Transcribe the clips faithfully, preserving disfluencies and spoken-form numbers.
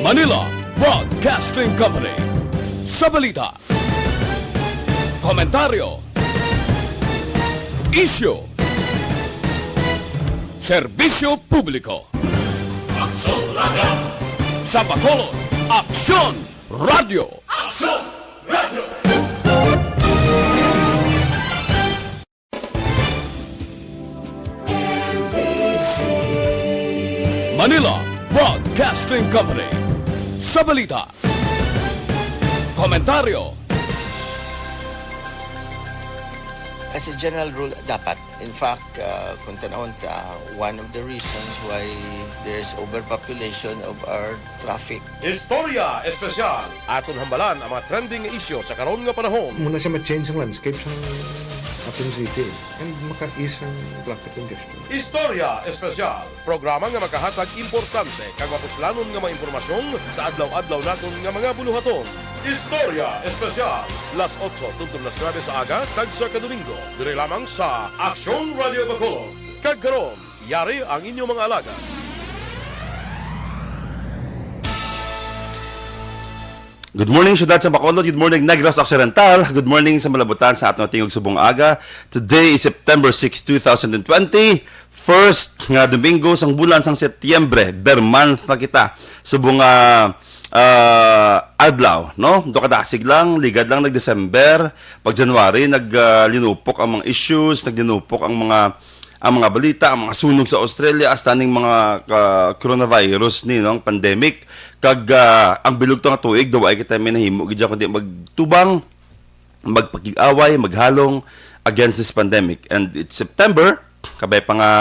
Manila Broadcasting Company. Sa balita, komentaryo, isyu, serbisyo publiko. Aksyon Radio! Sa Bacolod, Aksyon Radio! Aksyon Radio! Manila Broadcasting Company. Sa balita, komentaryo, As a general rule, dapat. In fact, uh, kung tanawon ta, one of the reasons why there's overpopulation of our traffic. Istorya Espesyal. Aton hambalan ang mga trending nga isyu sa karon nga panahon. Muna siya ma-change ang landscape sa aton city and maka-ease ang traffic congestion. Istorya Espesyal. Programa nga makahatag importante kag mapuslanon nga mga impormasyon sa adlaw-adlaw naton nga mga buluhaton. Istorya Espesyal, las otso tubtob las nuebe sa aga kag sa kadomingo, diri lamang sa Aksyon Radio Bacolod. Kag karon, yari ang inyong mga alagad. Good morning, syudad sa Bacolod. Good morning, Negros Occidental. Good morning sa malabutan sa aton tingog subong aga. Today is September six, two thousand and twenty. First nga Domingo sang bulan sang Setyembre. Ber month na kita. Subong nga ah, adlaw, no? Do kadasig lang, ligad lang nag-December, pag January nag ah, linupok ang mga issues, naglinupok ang mga ang mga balita, ang mga sunog sa Australia, hasta ning mga ah, coronavirus ni, no, ang pandemic. Kag ah, ang bilog to nga tuig, daw ay kita may nahimo gid kundi magtubang, magpakig-away, maghalong against this pandemic. And it's September, kabay pa nga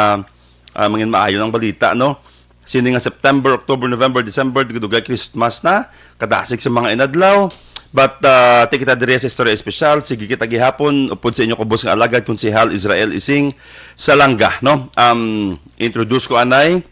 ah, mangin maayo ng balita, no? Sini nga September, October, November, December, dugay Christmas na, kadasig sa mga inadlaw. But uh, ti kita diri sa Istorya Espesyal, sige kita gihapon upod sa inyo kubos nga alagad, Konsehal Israel Ising Salanga, no? Um, introduce ko anay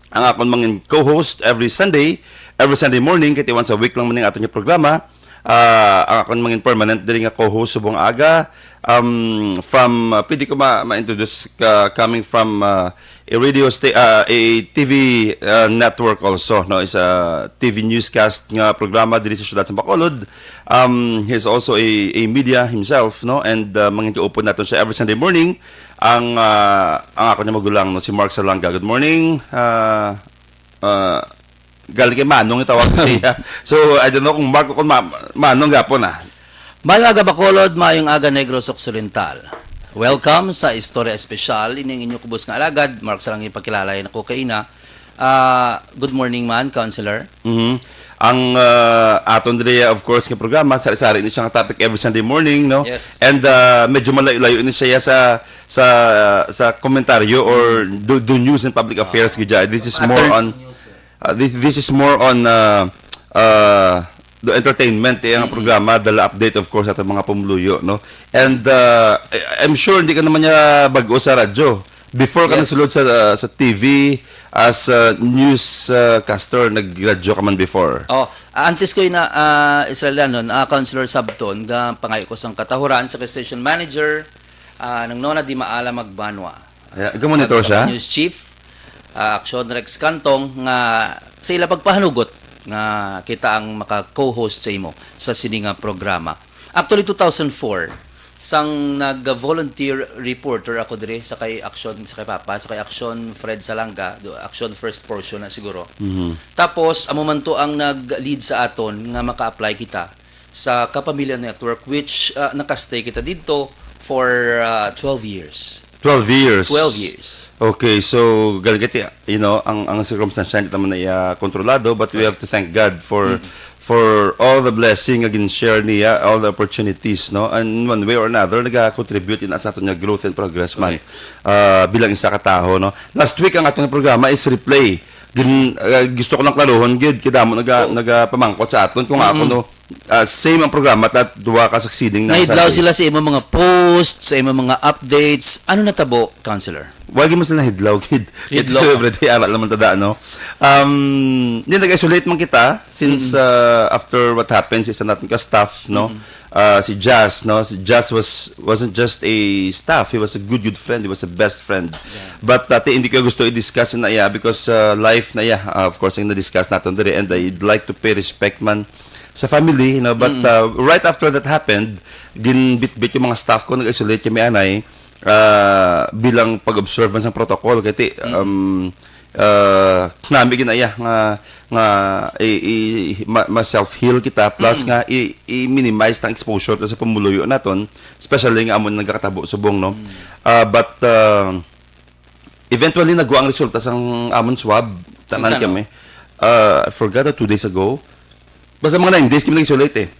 ang akon mangin co-host every Sunday, every Sunday morning, kay once a week lang man ang aton nga programa. Ah, ang akon mangin permanent diri nga co-host subong aga, um, from, uh, pwede ko ma- ma-introduce ka, coming from uh, a radio sta- uh, a T V uh, network also, no, is a T V newscast nga programa diri sa siyudad sa Bacolod. Um, he's also a, a media himself, no, and uh, mangin kaupod naton siya every Sunday morning. Ang uh, ang ako niya magulang, no, si Mark Salanga. Good morning. Uh, uh, Galing kay Manong itawag ko siya. So, I don't know kung Mark o kung Ma- Manong gapon ah. Maayong aga Bacolod, maayong aga Negros Occidental. Welcome sa Istorya Espesyal, ining inyo kubos nga alagad, Mark Salangi, pakilala na ko kaina. Ah, good morning man, Counselor. Mhm. Ang ah, aton diri, of course, nga programa, sari-sari ni siya nga topic every Sunday morning, no? Yes. And ah, medyo malayo-layo ni siya sa sa sa komentaryo or do, do news and public affairs gid. This is more on Uh, this, this is more on uh, uh, the entertainment, eh, ang programa, dala update, of course, ato mga pumuluyo, no? And uh, I- I'm sure hindi ka naman niya bago sa radyo. Before ka Yes. nasulod sa uh, sa T V as a newscaster, nagradyo ka man before. Oh, antes ko ina ah, Israeliano, ah, Councilor Sabton, nga pangayo ko sang katahuran sa station manager, ah, nang nona di maala magbanwa. Yeah, nagka-monitor siya? News Chief, ah, Aksyon Rex Cantong, nga sa ila pagpahanugot nga kita ang maka-co-host sa imo sa sini nga programa. Actually, two thousand four, sang nag-volunteer reporter ako diri sa kay Aksyon, sa kay Papa, sa kay Aksyon Fred Salanga, do- Aksyon first portion na siguro. Tapos, amo man to ang nag-lead sa aton nga maka-apply kita sa Kapamilya Network, which uh, nakastay kita dito for uh, twelve years. Twelve years. Twelve years. Okay, so galgati, you know, ang ang circumstance hindi naman na iya kontrolado, but we have to thank God for mm. for all the blessing again share niya, all the opportunities, no? And one way or another, nag-contribute ina sa aton nga growth and progress man. Okay. Uh, bilang isa ka taho, no? Last week ang atong programa is replay. Gin, uh, gusto ko lang klaruhon gid kay damo naga oh. nagapamangkot sa aton kung mm-hmm. ako no uh, same ang programa ta duha ka succeeding na Nahidlaw sila sa imong mga posts, sa imong mga updates. Ano natabo, counselor? Wagi mo sila nahidlaw kid. Hidlaw. So, everyday ara naman tada no. Um, di nag-isolate man kita since mm-hmm. uh, after what happened sa isa natin ka staff no. Mm-hmm. uh, si Jazz, no? Si Jazz was, wasn't just a staff, he was a good, good friend, he was a best friend. But, uh, ti, hindi ko gusto i-discuss na iya because, uh, life na iya, uh, of course, ang na-discuss natin diri, and I'd like to pay respect man sa family, you know, but, uh, right after that happened, ginbitbit yung mga staff ko, nag-isolate kami anay, uh, bilang pag-observe man sa protocol, kaya ti, um, uh, nami ginaya nga, nga i, i, ma, ma-self-heal kita, plus nga i, i-minimize ang exposure ta sa pumuluyo naton, especially nga amon nagakatabo subong, no? Uh, but, uh, eventually, nagwa ang resulta sang amon swab, tanan kami. Uh, I forgot, uh, two days ago. Basta mga nine days kami nag-isolate eh.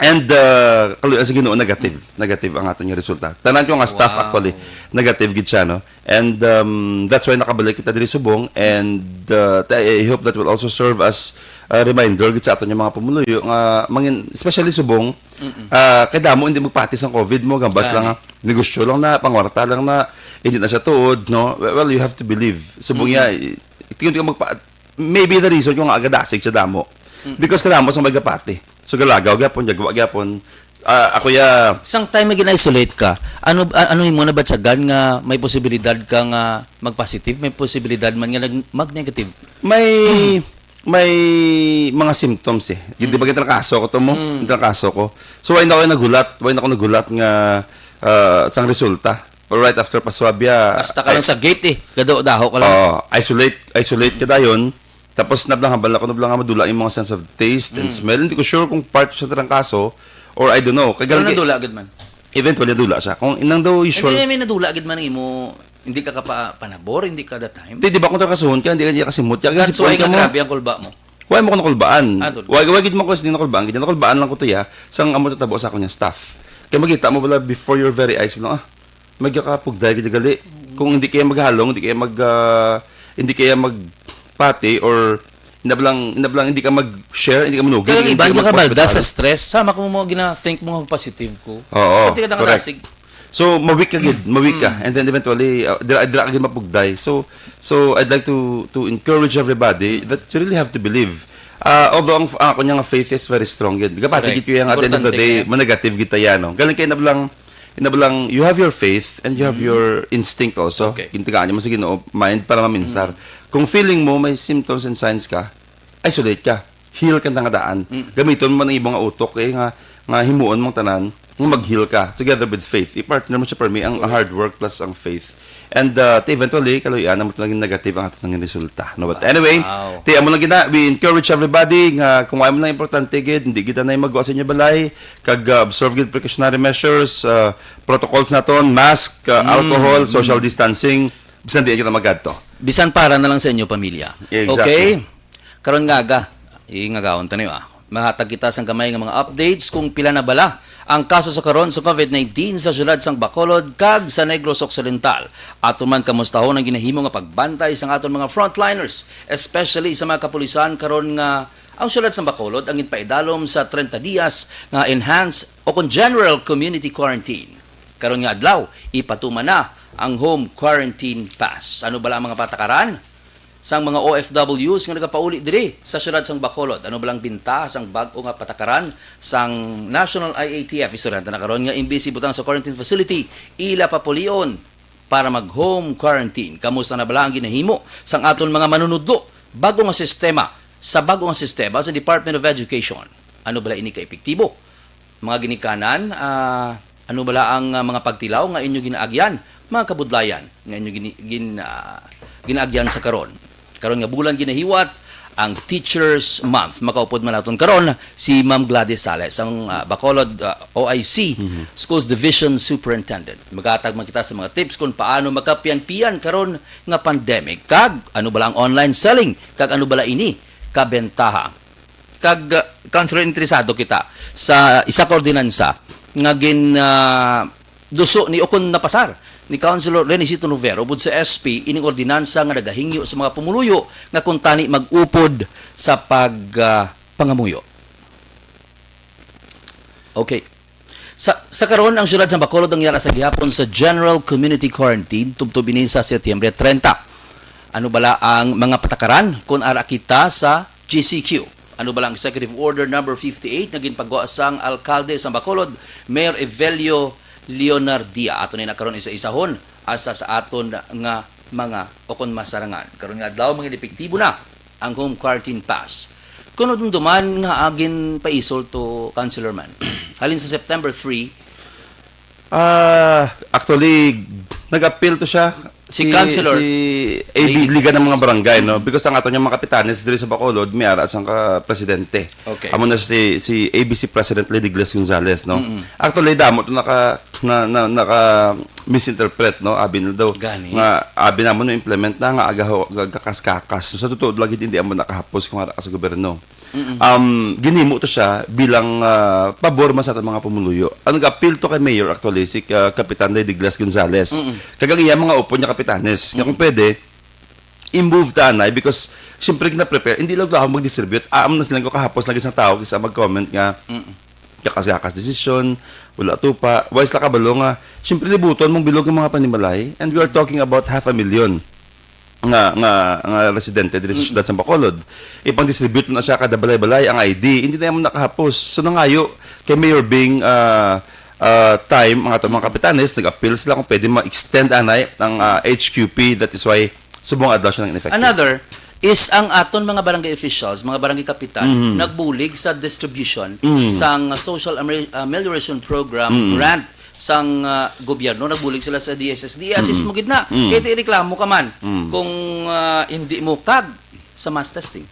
And, uh, kaluoy sa Ginoo, negative. Negative ang aton nga resulta. Tanan ko nga staff, actually, negative gid siya, no? And, um, that's why nakabalik kita diri subong. And, uh, ta-, I hope that will also serve as a reminder gid sa aton nga mga pumuluyo nga mangin-, especially subong, uh, kay damo hindi magpati sang COVID mo, gambas lang nga negosyo lang na, pangwarta lang na, hindi na siya tuod, no? Well, well, you have to believe. Subong iya, i-, tingin ka magpa-, maybe the reason kung nga agadasig siya damo. Because kadamo sa may gapati. So, galagaw gyapon, gagawa gyapon. Ah, ako ya, Sang time nga gin-isolate ka, ano, a-, ano imo nabatyagan nga may posibilidad ka nga mag-positive, may posibilidad man nga nag-, mag-negative? May, may mga symptoms eh. Yung, di ba, gitrangkaso ko to mo? Gitrangkaso ko. So, why na ako naghulat? Why na ako naghulat nga, ah, sang resulta? Or right after paswab ya, Basta ka lang sa gate eh. Gado, daho ka lang. Oo, isolate, isolate ka dayon. Tapos nablang hambal ako, nablang nga madula yung mga sense of taste and smell. Hindi ko sure kung part sa trangkaso or I don't know. Kay Pero galing nadula gid man. Eventually, nadula siya. Kung inang daw Hindi usual, na may nadula gid man ang imo, hindi ka kapa-, panabor, hindi ka the time. Di, di ba kung trangkasuhon ka, hindi ka niya kasimot. Kaya That's kasi why point nga ka mo, grabe ang kulba mo. Why mo ko nakulbaan? Ah, dul- Why, why gid mo ko sila nakulbaan? Gid nakulbaan lang ko to ya. Sang amo tatabo sa akong staff. Kaya makita mo pala before your very eyes mo lang, ah, may kapugday gid gali. Kung hindi kaya maghalong, hindi kaya mag, ah, hindi kaya magpati or inablang, inablang hindi ka mag-share, hindi ka manugi, Kaya hindi iban ka ka magpati balda sa sa stress, sama ko mo gina-think mo nga positive ko. Oo, Pati ka correct. Dangadasig. So, ma-weak ka gid, ma-weak ka. And then eventually, uh, dira, dira ka gid mapugday. So, so I'd like to to encourage everybody that you really have to believe. Uh, although ang, ang ako niya nga faith is very strong gid. Kapati Correct. Gid ko yung at the end of the Importante day, kaya. Manegative gid ta yan, no? Galing kayo na lang, na lang, you have your faith and you have your instinct also. Okay. Gintagaan niya mo sa Ginoo, mind para maminsar. Kung feeling mo may symptoms and signs ka, isolate ka. Heal ka nga daan. Gamiton mo man ang ibang nga utok eh, nga, nga himuon mong tanan, nga mag-heal ka together with faith. I-partner mo siya permi ang, ang hard work plus ang faith. And, uh, ti eventually, kaluyan na mo naging negative ang ato naging resulta. No? But anyway, Wow. ti amo lang gina, we encourage everybody nga kung ano lang importante gid, hindi kita na magawa sa inyo balay, kag, uh, observe gid precautionary measures, uh, protocols naton, mask, uh, alcohol, social distancing, bisan di kita magadto. Bisan para na lang sa inyo pamilya. Exactly. Okay? Karon nga aga, ingagaon ta niyo, ah. Mahatag kita sang gamay nga mga updates kung pila na bala ang kaso sa karon sa COVID nineteen sa siyudad sang Bacolod kag sa Negros Occidental. Ato man kamustahon ang ginahimo nga pagbantay sang aton mga frontliners, especially sa mga kapulisan karon nga ang siyudad sang Bacolod ang ginpaidalom sa treinta dias nga enhanced o kon general community quarantine. Karon nga adlaw, ipatuman na ang home quarantine pass. Ano bala ang mga patakaran? Sang mga O F Ws nga nagapauli diri sa siyudad sang Bacolod, ano ba lang bintaha sang bag-o nga patakaran sang National I A T F? Istoryahan ta na karon nga imbis ibutang sa quarantine facility, ila papulion para mag-home quarantine. Kamusta na bala ang ginahimo sang aton mga manunudlo? Bag-o nga sistema, sa bag-o nga sistema sa Department of Education. Ano bala ini ka epektibo? Mga ginikanan, ah, ano bala ang, ah, mga pagtilaw nga inyo ginaagyan, mga kabudlayan nga inyo gini-, gin-, ah, ginaagyan sa karon? Karon nga bulan ginahiwat ang Teachers Month. Makaupod man naton karon si Ma'am Gladys Sales, ang, ah, Bacolod, ah, O I C, Schools Division Superintendent. Maghatag man kita sa mga tips kung paano makapian-pian karon nga pandemic, kag ano bala ang online selling, kag ano bala ini kabentaha. Kag, uh, Councilor, interesado kita sa isa ka ordinansa nga gin, uh, duso ni, o kon napasar ni Councilor Renisito Novero upod sa S P, ining ordinansa nga nagahingyo sa mga pumuluyo nga kuntani mag-upod sa pag, uh, pangamuyo. Okay. Sa, sa karon, ang siyudad sa Bacolod ang yara sa gihapon sa general community quarantine tubtob ini sa Setyembre treinta. Ano bala ang mga patakaran kung ara kita sa G C Q? Ano bala ang Executive Order Number fifty-eight nga ginpagwa sang alkalde sang Bacolod, Mayor Evelio Leonardia? Ato ni na karon isa-isahon hasta sa aton nga mga o kon masarangan. Karon nga adlaw, mga epektibo na ang home quarantine pass. Kuno dumduman nga agin paisol to, Councilor Man. Halin sa September three, Ah, actually, nag-appeal to siya. Si Councilor si A B, Lady Liga ng Grace. Mga Barangay, no? Because ang ato niyang mga kapitanes diri sa Bacolod, may ara sang ka presidente. Okay. Amo na si si A B C President Lady Grace Gonzalez, no? Actually, damo to naka na, na, naka misinterpret, no? Abi na daw Gani. Nga abi namon na implement na nga agaho gakakas-kakas. So, sa totoo lagi, hindi amo nakahapos kung ara sa gobyerno. Um, ginimo to siya bilang ah, pabor man sa atong mga pumuluyo. Ang nag-appeal to kay Mayor actually si ah, Kapitan Lady Grace Gonzalez. Kag ang iya mga upod niya kapitanes. Nga kung pwede, i-move ta anay because siyempre na-prepare, hindi lang ako mag-distribute. Aam na sila ko kahapos lagi sa tao kisa mag-comment nga kakas-kakas decision, wala to pa. Why sila kabalo nga, siyempre libuton mong bilog ang mga panimalay and we are talking about half a million nga nga nga residente diri sa siyudad sa Bacolod. Ipang-distribute mo na siya kada balay-balay ang I D. Hindi na mo nakahapos. So nangayo kay Mayor Bing ah ah, time ang ato mga kapitanes nag-appeal sila kung pwede ma-extend anay ang ah, H Q P. That is why subong adlaw siya nang effective. Another is ang aton mga barangay officials, mga barangay kapitan, nagbulig sa distribution sang Social Amer- Amelioration Program grant sang ah, gobyerno, nagbulig sila sa D S S D. I-assist mo gid na. Kaya ti reklamo ka man kung ah, hindi mo kag sa mass testing.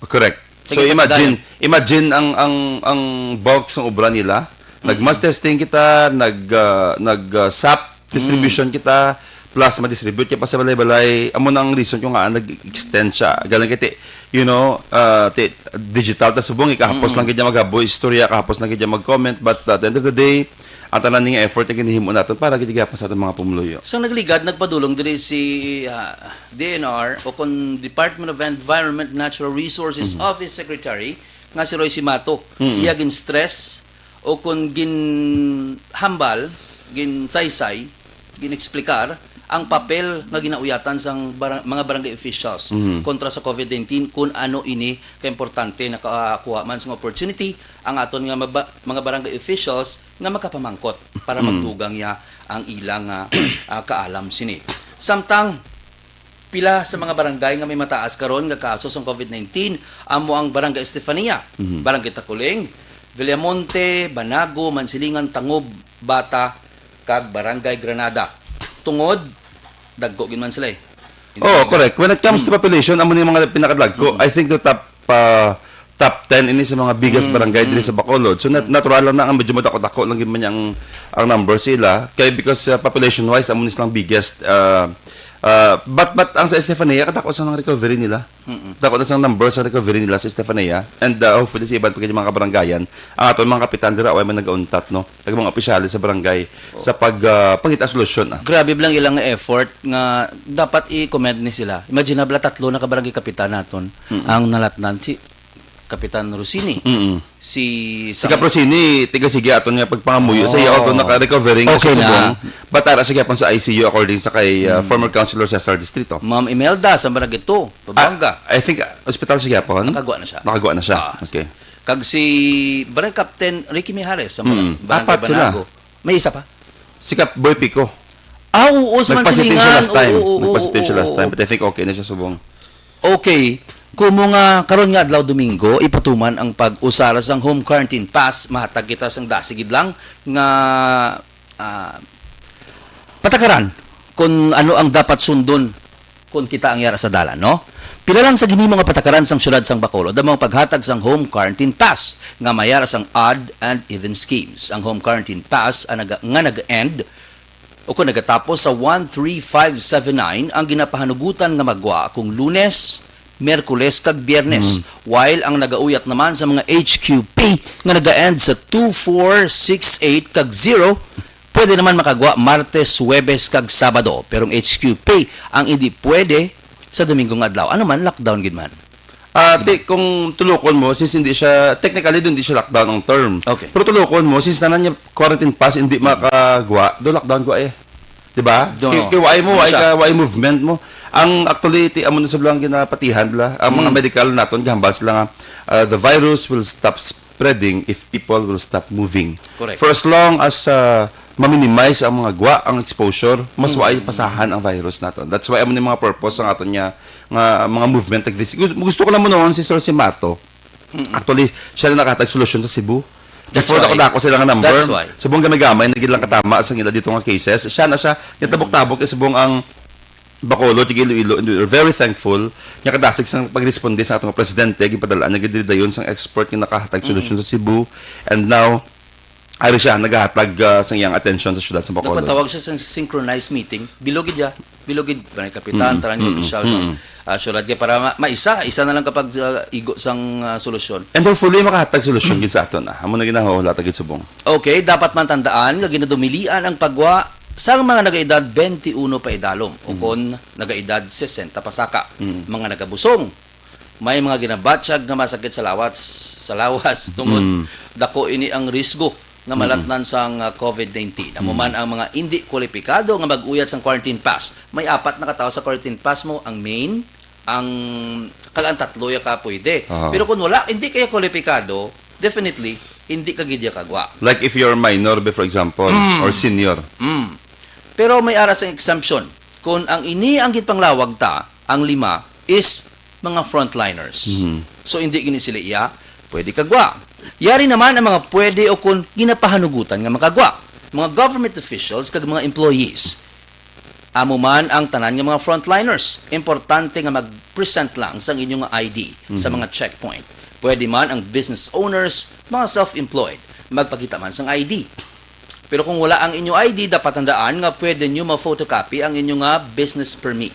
Correct. So Sige, imagine, imagine ang ang ang bulk sang obra nila. Nag-mass testing kita, nag ah, nag ah, sap distribution kita, plus ma-distribute kita pa sa balay-balay. Amo na ang reason kung nga nag-extend siya. Galang kay ti, you know, ah, ti, digital ta subong, ikahapos lang gid niya maghaboy istorya, kahapos lang gid niya mag-comment, but at the end of the day, ang tanan nga effort nga ginhimo naton para gid gihapon sa atong mga pumuluyo. Sang nagligad, nagpadulong diri si ah, D N R o kon Department of Environment Natural Resources Office Secretary nga si Roy Simato. Iya gin-stress o kon ginhambal, ginsaysay, gin-explicar ang papel nga ginauyatan sang bara- mga barangay officials kontra sa COVID nineteen, kung ano ini kaimportante. Nakakuha man sang opportunity ang aton nga maba- mga barangay officials nga makapamangkot para magdugang niya ang ilang ah, ah, kaalam sini. Samtang pila sa mga barangay nga may mataas karon nga kaso sang COVID nineteen amo ang Barangay Estefania, Barangay Taculing, Villamonte, Banago, Mansilingan, Tangub, Bata, kag Barangay Granada. Tungod dagko gid man sila eh. Oh, correct. When it comes to population, amo ni mga pinakadagko. I think the top uh, top ten ini sa mga biggest barangay diri sa Bacolod. So nat- natural lang na ang medyo madako-dako lang gid man ang ang number sila kay because uh, population wise amo ni silang biggest uh, uh, but but ang sa Estefania kadako sa nang recovery nila. Dako na sang number sa recovery nila sa Estefania and uh, hopefully sa iban pa gid mga kabarangayan ang aton mga kapitan dira way man nagauntat no kag mga opisyales sa barangay sa pag uh, pangita solusyon ah. Grabe lang ilang effort nga dapat i-commend ni sila. Imagine na bala tatlo na ka barangay kapitan naton ang nalatnan si Kapitan Rosini, Mm. si Si Caprosini, tiga sige aton nga pagpangamuyo sa iya, Oh. although naka-recovering Okay siya na. subong, but ara siya gyapon sa I C U according sa kay uh, former Councilor Cesar Distrito. Ma'am Imelda sa Barangay two, Pampanga. Ah, I think uh, ospital siya gyapon. Nakagwa na siya. Nakagwa na siya. Ah. Okay. Kag si Barangay Captain Ricky Mijares sa Mm. Barangay Apat sila. Banago. May isa pa? Si Cap Boy Pico. Ah, oo, sa Nagpositive siya Mansilingan. last time. Oo, oo, Nagpositive oo, siya last oo. time. But I think okay na siya subong. Okay. Kumo nga karon nga adlaw Domingo, ipatuman ang pag-usara sang home quarantine pass, mahatag kita sang dasig gid lang nga ah, patakaran kung ano ang dapat sundon kung kita ang yara sa dalan, no? Pila lang sa ginhimo nga patakaran sang siyudad sang Bacolod ang mga paghatag sang home quarantine pass nga mayara sang odd and even schemes. Ang home quarantine pass ang naga, nga nag-end o kung nagatapos sa one three five seven nine ang ginapahanugutan nga magwa kung Lunes, Miyerkules kag Biyernes, while ang nagauyat naman sa mga H Q P nga naga-end sa two four six eight kag zero pwede naman makagwa Martes, Huwebes kag Sabado. Pero ang H Q P ang hindi pwede sa Domingo nga adlaw. Ano man, lockdown gid man. Ah, ti, kung tulukon mo, since hindi siya, technically, hindi siya lockdown ang term. Okay. Pero tulukon mo, since nanan niya quarantine pass, hindi makagwa, do lockdown gwa eh. Di ba? No. Kay, kay why mo, Ano why siya? ka, why movement mo? Ang actually, ti, amo na sa lang ginapatihan bla, ang mga Mm. medical naton gahambal sila nga, uh, the virus will stop spreading if people will stop moving. Correct. For as long as uh, ma-minimize ang mga gwa, ang exposure, mas Mm. why pasahan ang virus naton. That's why amo ni mga purpose ang aton niya nga mga movement like this. Gusto, gusto ko lang mo noon si Sir Simato. Actually, siya na nakatag solusyon sa Cebu. That's Before why. dako-dako sila nga number. That's why. Subong gamay-gamay na gid lang katama sa ila dito nga cases. Siya na siya, yung tabok-tabok, yung subong ang Bacolod, yung Iloilo, and we're very thankful. Niya kadasig sang pagresponde sa atong presidente, gipadalaan niya gid dayon sang expert nga nakahatag solusyon sa Cebu. And now, ari siya, nagahatag ah, sang iyang atensyon sa syudad sa Bacolod. Nagpatawag siya sa synchronized meeting. Bilog gid ya. Bilog gid, may kapitan, tanan nga official sa ah, syudad kay para ma- maisa, isa na lang kapag ah, igo sang ah, solusyon. And hopefully, makahatag solusyon gid sa aton. Ah. Amo na ginahulat gid subong. Okay, dapat man tandaan nga ginadumilian ang pagwa sang mga nagaedad twenty-one pa idalom o kon nagaedad sesenta pa saka. Mga nagabusong, may mga ginabatyag nga masakit sa lawas, sa lawas tungod dako ini ang risgo nga malatnan sang ah, covid nineteen. Amo man ang mga indi kwalipikado nga mag-uyat sang quarantine pass. May apat na ka tawo sa quarantine pass mo, ang main, ang kag ang tatlo ya ka pwede. Aha. Pero kung wala, hindi kaya kwalipikado, definitely hindi ka gid ya kagwa. Like if you're minor, be, for example, or senior. Mm. Pero may ara sang exemption. Kung ang ini ang ginpanglawag ta, ang lima is mga frontliners. So hindi gini sila iya pwede kagwa. Yari naman ang mga pwede o kung ginapahanugutan nga makagwa, mga government officials kag mga employees. Amo man ang tanan nga mga frontliners, importante nga mag-present lang sang inyo nga I D sa mga checkpoint. Pwede man ang business owners, mga self-employed, magpakita man sang I D. Pero kung wala ang inyo I D, dapat tandaan nga pwede nyo ma-photocopy ang inyo nga business permit.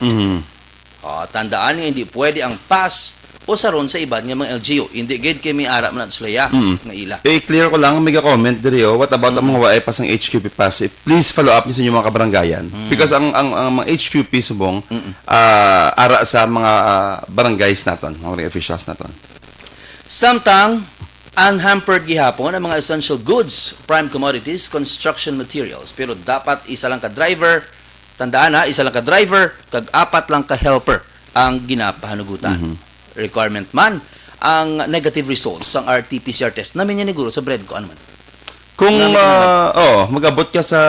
Ah, tandaan nga hindi pwede ang pass o saron sa iban nga mga L G U. Hindi gid kay may ara man sila ya nga ila. I-clear ko lang, may comment diri, oh. What about ang mga wala pa sang H Q P pass? Please follow up niyo sa inyong mga kabarangayan. Because ang, ang, ang mga H Q P subong ah, ara sa mga ah, barangays naton, mga officials naton. Samtang unhampered gihapon ang mga essential goods, prime commodities, construction materials. Pero dapat isa lang ka driver, tandaan ha, isa lang ka driver, kag apat lang ka helper ang ginapahanugutan. Requirement man ang negative results sang R T P C R test. Namin yan niguro sa bread ko, ano man? Kung Nami- ah, oh, mag-abot ka sa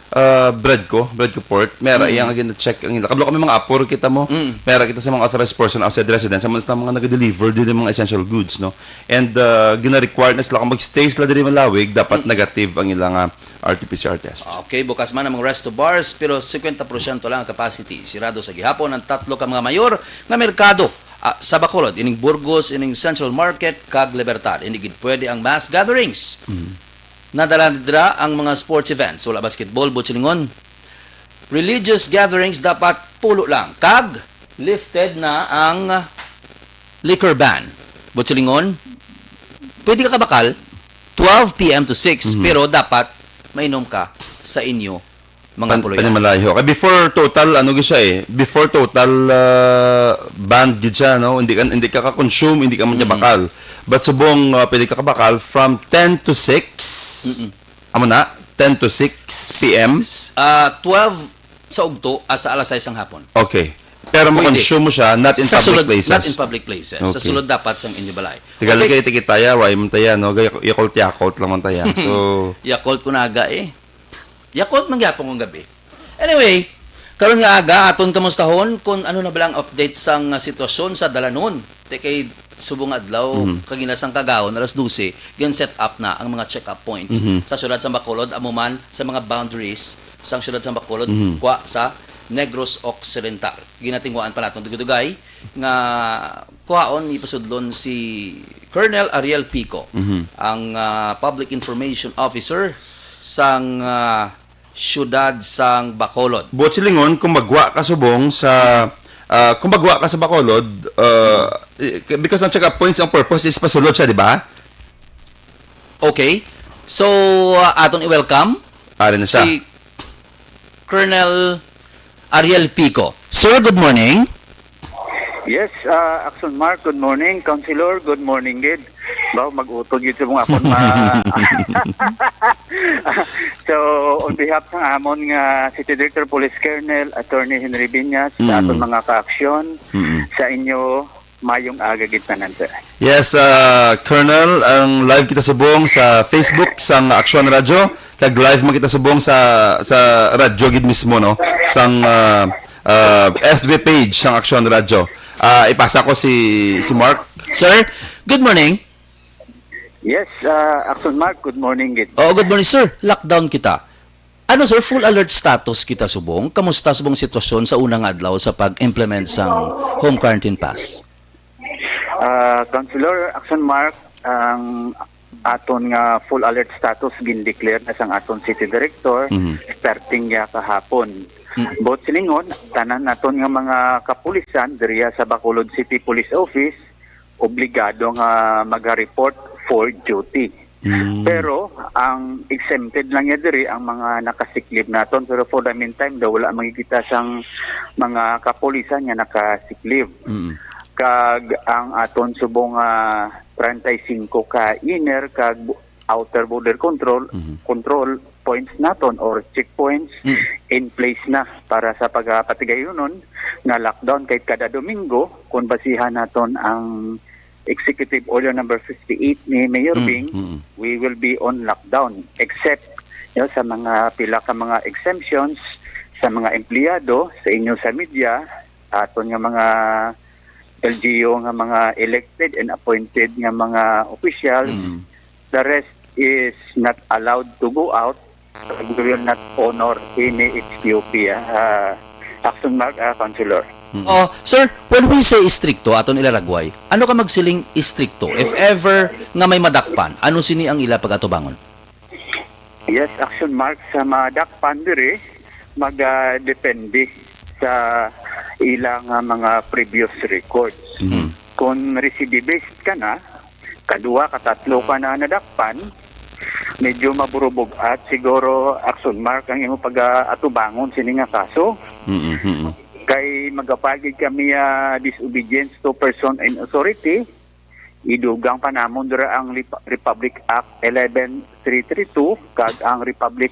ah, bread ko, bread ko port, may ara iya nga gina-check ang ila. Kablo kami mga apor kita mo. May ara kita sa mga authorized person outside the residence, sa mga mga nag-deliver din ng mga essential goods, no? And ah, gina-require na sila kung mag-stay sila diri malawig, dapat negative ang ilang ah, R T P C R test. Okay, bukas man ang mga resto bars, pero fifty percent lang ang capacity. Sirado sa gihapon ang tatlo ka mga mayor nga merkado ah, sa Bacolod, ining Burgos, ining Central Market, kag Libertad. Hindi gid pwede ang mass gatherings. Nadala dira ang mga sports events. Wala basketball, Butchilingon. Religious gatherings dapat pulo lang. Kag lifted na ang liquor ban. Butchilingon, pwede ka kabakal twelve p m to six, pero dapat mainom ka sa inyo mga Pan- puluyan. Panimalayo. Kay before total, ano gid siya eh? Before total ah, banned gid siya, no? Hindi ka, hindi ka ka-consume, hindi ka man siya bakal. But subong ah, pwede ka kabakal from ten to six. Amo na, ten to six p m. Ah, twelve sa ugto, asa alas sais ang hapon. Okay. Pero Pwede. ma-consume mo siya, not in Sa public sulod, places. Not in public places. Sa Okay. sulod dapat sang inyo balay. Tigal Okay. Kay tikitaya, wa man taya, no? Gaya- Yakult, Yakult lang man taya. So, Yakult ko na aga eh. Yakult man gyapon kong gabi. Anyway, karon nga aga, aton kamustahon kung ano na bala ang update sang ah, sitwasyon sa dalanon. Te kay subong nga adlaw, kagina sang kagahon, alas dose, gin-set up na ang mga check-up points sa siyudad sa Bacolod, amo man sa mga boundaries sang siyudad sa Bacolod, kwa sa Negros Occidental. Ginatingwaan pa naton dugay-dugay nga kuhaon, ipasudlon si Colonel Ariel Pico, ang ah, Public Information Officer sang ah, siyudad sang Bacolod. Butchilingon, kung magwa ka subong sa ah, kung magwa ka sa Bacolod, ah, i- because ang check-up points, ang purpose is pasulod siya, di ba? Okay. So, ah, aton i-welcome Ari na siya. si Colonel Ariel Pico. Sir, good morning. Yes, uh, Action Mark, good morning. Councilor, good morning, gid. Baw, mag-utod gyud sa mga akon ma-, So, on behalf sang amon nga City Director Police Colonel Attorney Henry Viñas, sa aton Mm. mga kaaksyon, Mm. sa inyo, mayong aga gid tanan, sir. Yes, ah, Colonel, ang live kita subong sa Facebook sang Aksyon Radyo, kag live man kita subong sa, sa radyo gid mismo, no? Sang, ah, ah, F B page sang Aksyon Radyo. Ah, ipasa ko si, si Mark. Sir, good morning. Yes, ah, Action Mark, good morning gid. Oo, good morning, sir. Lockdown kita. Ano, sir, full alert status kita subong? Kamusta subong sitwasyon sa una nga adlaw sa pag-implement sang home quarantine pass? Ah, Councilor Action Mark, ang aton nga full alert status gindeclare na sang aton city director Mhm. starting ya kahapon. Mm. Buot silingon, tanan naton nga mga kapulisan diriya sa Bacolod City Police Office obligado nga maga-report for duty. Mm. Pero ang exempted lang niya diri ang mga nakasiklib naton, pero for the meantime daw wala makikita sang mga kapulisan nga nakasiklib. Mm. Kag ang aton subong nga treinta y cinco ka inner kag outer border control Mhm. control points naton or checkpoints Mm. in place na para sa pagapatigayonon nga lockdown kay kada Domingo, kung basihan naton ang Executive Order number fifty-eight ni Mayor Mm, Bing, mm. we will be on lockdown except, you know, sa mga pila ka mga exemptions sa mga empleyado, sa inyo sa media, aton nga mga L G U nga mga elected and appointed nga mga officials. Mm. The rest is not allowed to go out. We will not honor any H T O P, ah, ah, Action Mark, ah, Councilor. Mm. Oh, sir, when we say istrikto aton ilaragway, ano ka magsiling istrikto? If ever nga may madakpan, ano sini ang ila pag-atubangon? Yes, Action Mark, sa madakpan diri, mag, ah, depende sa ilang, ah, mga previous records. Mm. Kung recidivist ka na, kadua, katatlo ka na nadakpan, medyo maburubog at siguro, Action Mark, ang imo pag-atubangon sini nga kaso. Mm, mm. Kay magapagid kami, ah, disobedience to person and authority, idugang pa namon dira ang Rep-, Republic Act eleven three three two kag ang Republic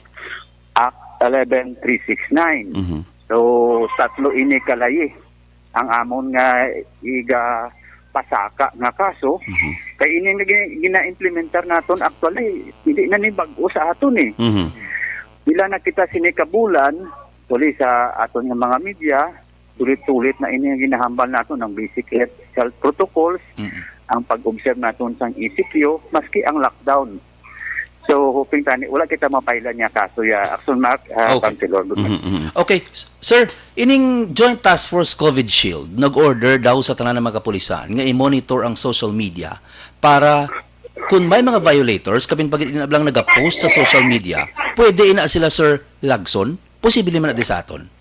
Act eleven three six nine. Mhm. So, tatlo ini kalayi ang amon nga iga pasaka nga kaso. Mhm. Kay ini nga gina-, gina-implementar naton actually, hindi na ni bag-o sa aton eh. Mhm. Pila na kita sini ka bulan, actually sa aton nga mga media, sulit-sulit na ini ang ginahambal naton, ang basic health, health protocols, Mm. ang pag-observe naton sang E C Q, maski ang lockdown. So, hoping tani, wala kita mapailan niya kaso ya. Action Mark, ah, Okay. Councilor. Good morning. Mhm, mhm. Okay, s-, sir, ining Joint Task Force COVID Shield, nag-order daw sa tanan ng mga kapulisan nga i-monitor ang social media para kung may mga violators, kapin pag ina lang nag-post sa social media, pwede ina sila, sir, lagson? Posible man na di sa aton?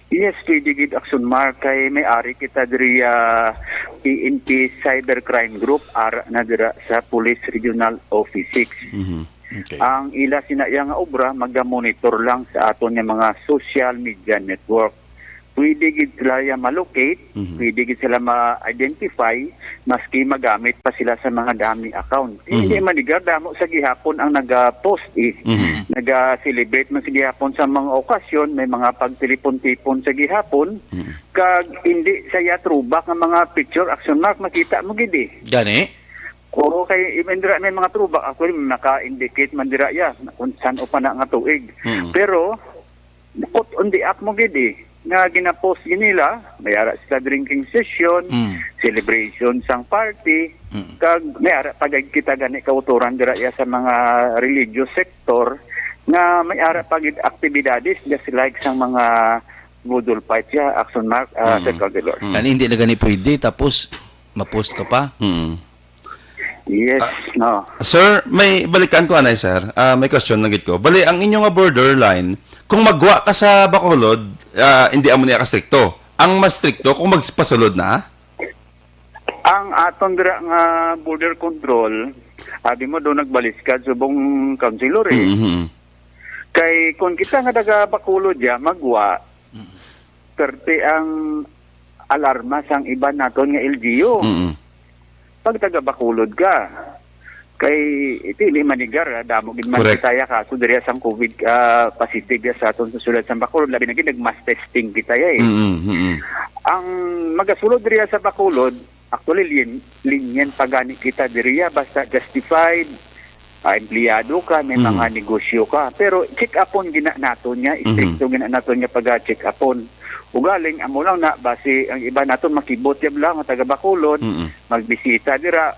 Yes, pwede gid, Action Mark, kay may ari kita diri, ah, P N P Cybercrime Group, ara na dira sa Police Regional Office six. Mhm. Okay. Ang ila sina iya nga obra, maga-monitor lang sa aton nga mga social media network. Pwede gid sila ya ma-locate, Mhm. pwede gid sila ma-identify, maski magamit pa sila sa mga dummy account. Mhm. Hindi man, iga damo sa gihapon ang naga-post eh. Mhm. Naga-celebrate man sa gihapon sa mga okasyon, may mga pagtilipon-tipon sa gihapon, Mhm. kag hindi sa iya throwback nga mga picture, Action Mark, makita mo gid eh. Gani? Oo, kay even dira may mga throwback, actually, may naka-indicate man dira ya, kung san-o pa na nga tuig. Mhm. Pero, bukod on the act mo gid eh, nga ginapost gid nila, may ara sila drinking session, Mm. celebration sang party, Mm. kag may ara pa gid kita gani kautoran dira ya sa mga religious sector nga may ara pa gid aktibidades just like sang mga budol fight ya, Action Mark, ah, Mm. Sir Councilor. Mm. Kani hindi na gani pwede, tapos ma-post ka pa? Mm. Yes, Ah, no. Sir, may balikan ko anay, sir. Ah, may question lang gid ko. Bali, ang inyo nga borderline, kung magwa ka sa Bacolod, ah, hindi amo niya ka strikto. Ang mas strikto kung magpasulod na? Ang aton dira nga border control, abi mo do nagbaliskad subong councilor eh. Mhm. Kay kung kita nga taga Bacolod ya, magwa, Mm. perti ang alarma sang iban naton nga L G U. Mm. pag taga Bacolod ka. Kay, iti, hindi manigar, ah, damo gid man Correct. kita ya kaso diri sang COVID, ah, positive ya sa aton sa siyudad sa Bacolod, labi na gid nag-mass testing kita ya, eh. Mm, mm. Ang magasulod diri sa Bacolod, actually, lin-, lenient pa gani kita diri ya, basta justified, ah, empleyado ka, may Mm. mga negosyo ka. Pero check-upon gina naton niya, Mhm. istrikto gina naton niya pag-check-upon. Ugaling, amo lang na, basi ang iba naton makibot yab lang, nga taga Bacolod, Mm. magbisita dira,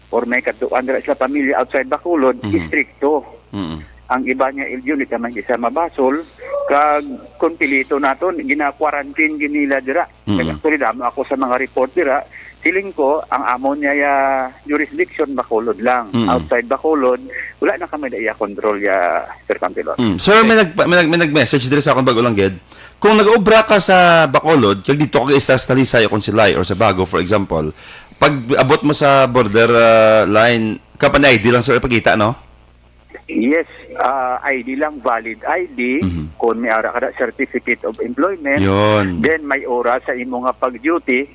or may kadtuan dira sa pamilya outside Bacolod, Mhm. istrikto. Mm. Ang iba niya, L G U, di ta man isa mabasol, kag kung pilito naton, gina-quarantine gid nila dira. Mm. Kag actually, damo ako sa mga report dira, feeling ko, ang amo niya ya jurisdiction, Bacolod lang. Mm. Outside Bacolod, wala na kami da iya control ya, Sir Councilor. Mm. Sir, may Okay. nag-, may nag-, may nag-message diri sa akon bag-o lang gid. Kung nag-obra ka sa Bacolod, kag dito ka isa sa Talisay o kung Silay or sa Bago, for example, pag abot mo sa border, ah, line, company I D lang, sir, ipakita, no? Yes, ah, I D lang, valid I D. Mhm. Kung may ara ka na certificate of employment, Yun. then may oras sa imo nga pag-duty,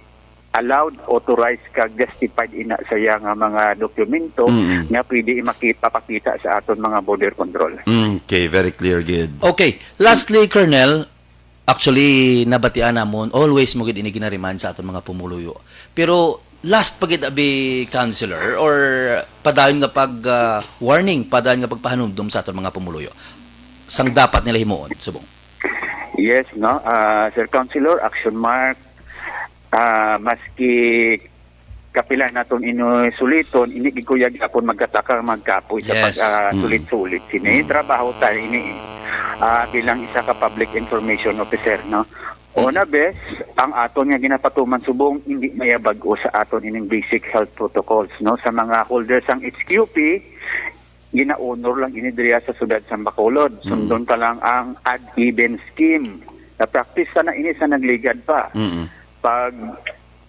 allowed, authorized, kag justified ina sa iya nga mga dokumento Mm. nga pwede i-, maki-, papakita sa aton mga border control. Mm, okay, very clear, gid. Okay. Lastly, Colonel, actually, nabatian namon, always mo gid ini gina-remind sa aton mga pumuluyo. Pero last pa gid, abi, Councilor, or padayon nga pag, ah, warning, padayon nga pagpahanumdom sa aton mga pumuluyo sang dapat nila himuon, subong. Yes, no? Ah, Sir Councilor, action mark, ah, maski kapila naton ino suliton, ini gid kuya gyapon magkataka, magkapoy sa Yes. pag, ah, Mm. sulit-sulit sini. Mm. Trabaho tayo ini, ah, bilang isa ka public information officer, no? Mm. Una, bes, ang aton nga ginapatuman subong, hindi mayabag-o sa aton ining basic health protocols, no? Sa mga holders sang H Q P, gina-honor lang ini diriya sa siyudad sa Bacolod. Mm. Sundon ta lang ang odd even scheme. Na-practice na ini sa nagligad pa. Mm. Pag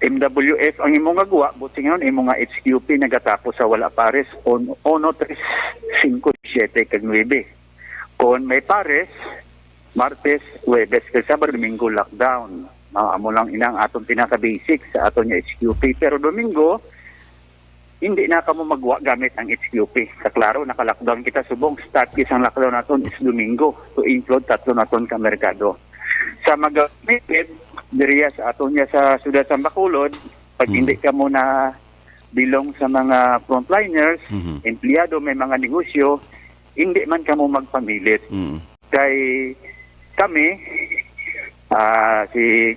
M W F ang imo nga guwa, buti ngayon, imo nga H Q P nagatapos sa wala pares, on-, uno, tres, singko, siyete, kag nuebe. Kon may pares, Martes, Huwebes, kag Sabado, Domingo, lockdown. No, amo lang ina ang aton pinaka-basic sa aton nga H Q P. Pero Domingo, hindi na kamo magwa gamit ang H Q P. Sa klaro, naka-lockdown kita subong. Start isang lockdown naton is Domingo to include tatlo naton ka merkado. Sa mga permitted, diriya sa aton niya sa siyudad sa Bacolod, pag Mm. hindi kamo na belong sa mga frontliners, Mhm. empleyado, may mga negosyo, hindi man kamo magpamilit. Mm. Kay kami, ah, si,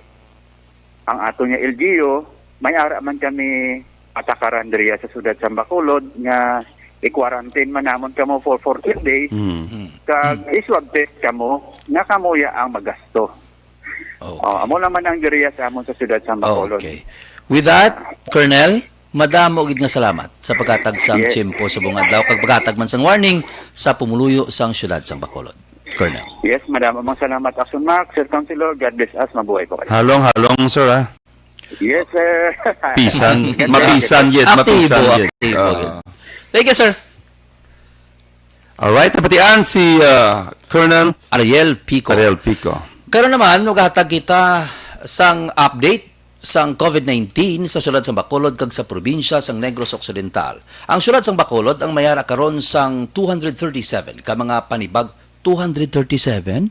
ang ato nga L G U, may ara man kami patakaran diriya sa siyudad sa Bacolod nga i-quarantine man namon kamo for fourteen days, Mm. Mm. kag i-swab test kamo nga kamo ya ang magasto. Okay. Oh, amo naman ang diriya sa amon sa siyudad sa Bacolod. Okay. With that, Colonel, madamo gid nga salamat sa paghatag sang Yes. tiyempo subong adlaw kag paghatag man sang warning sa pumuluyo sang siyudad sang Bacolod. Colonel. Yes, madamo mang salamat, Action Mark, Sir Councilor. God bless us. Mabuhay po kayo. Halong, halong, sir, ah. Yes, sir. Pisan, Ganda. mapisan, yes, Aktibo, mapisan, yes. aktibo, Ah. yes. Thank you, sir. Alright, napatian si, ah, Colonel Ariel Pico. Ariel Pico. Karon naman, maghatag kita sang update sang COVID nineteen sa siyudad sang Bacolod kag sa probinsya sang Negros Occidental. Ang siyudad sang Bacolod ang mayara karon sang two hundred thirty-seven ka mga panibag-, two hundred thirty-seven?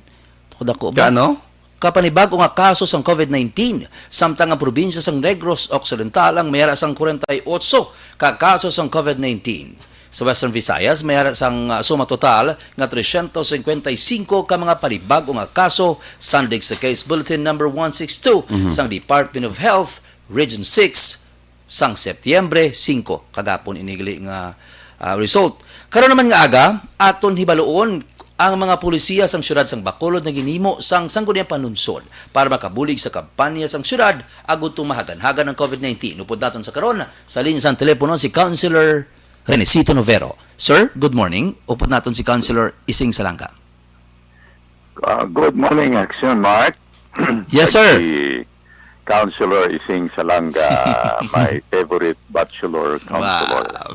Kadako ba? Ka ano? Ka panibag-o nga kaso sang COVID nineteen, samtang ang probinsya sang Negros Occidental ang mayara sang kwarenta y otso ka kaso sang COVID nineteen. Sa Western Visayas, mayara sang, ah, suma total nga trescientos cincuenta y cinco ka mga panibag-o nga kaso, sandig sa Case Bulletin Number one six two Mhm. sang Department of Health, Region six, sang Setyembre singko, kagapon ini gali nga, ah, result. Karon naman nga aga, aton hibaluon ang mga polisiya sang siyudad sang Bacolod nga ginhimo sang Sangguniang Panunsod para makabulig sa kampanya sang siyudad agud tumahagan-hagan ang COVID nineteen. Upod naton sa karon, sa linya sang telepono si Councilor Renesito Novero. Sir, good morning. Upod naton si Councilor Ising Salanga. Ah, good morning, Action Mark. Yes, sir. Si Councilor Ising Salanga, my favorite bachelor councilor. Wow.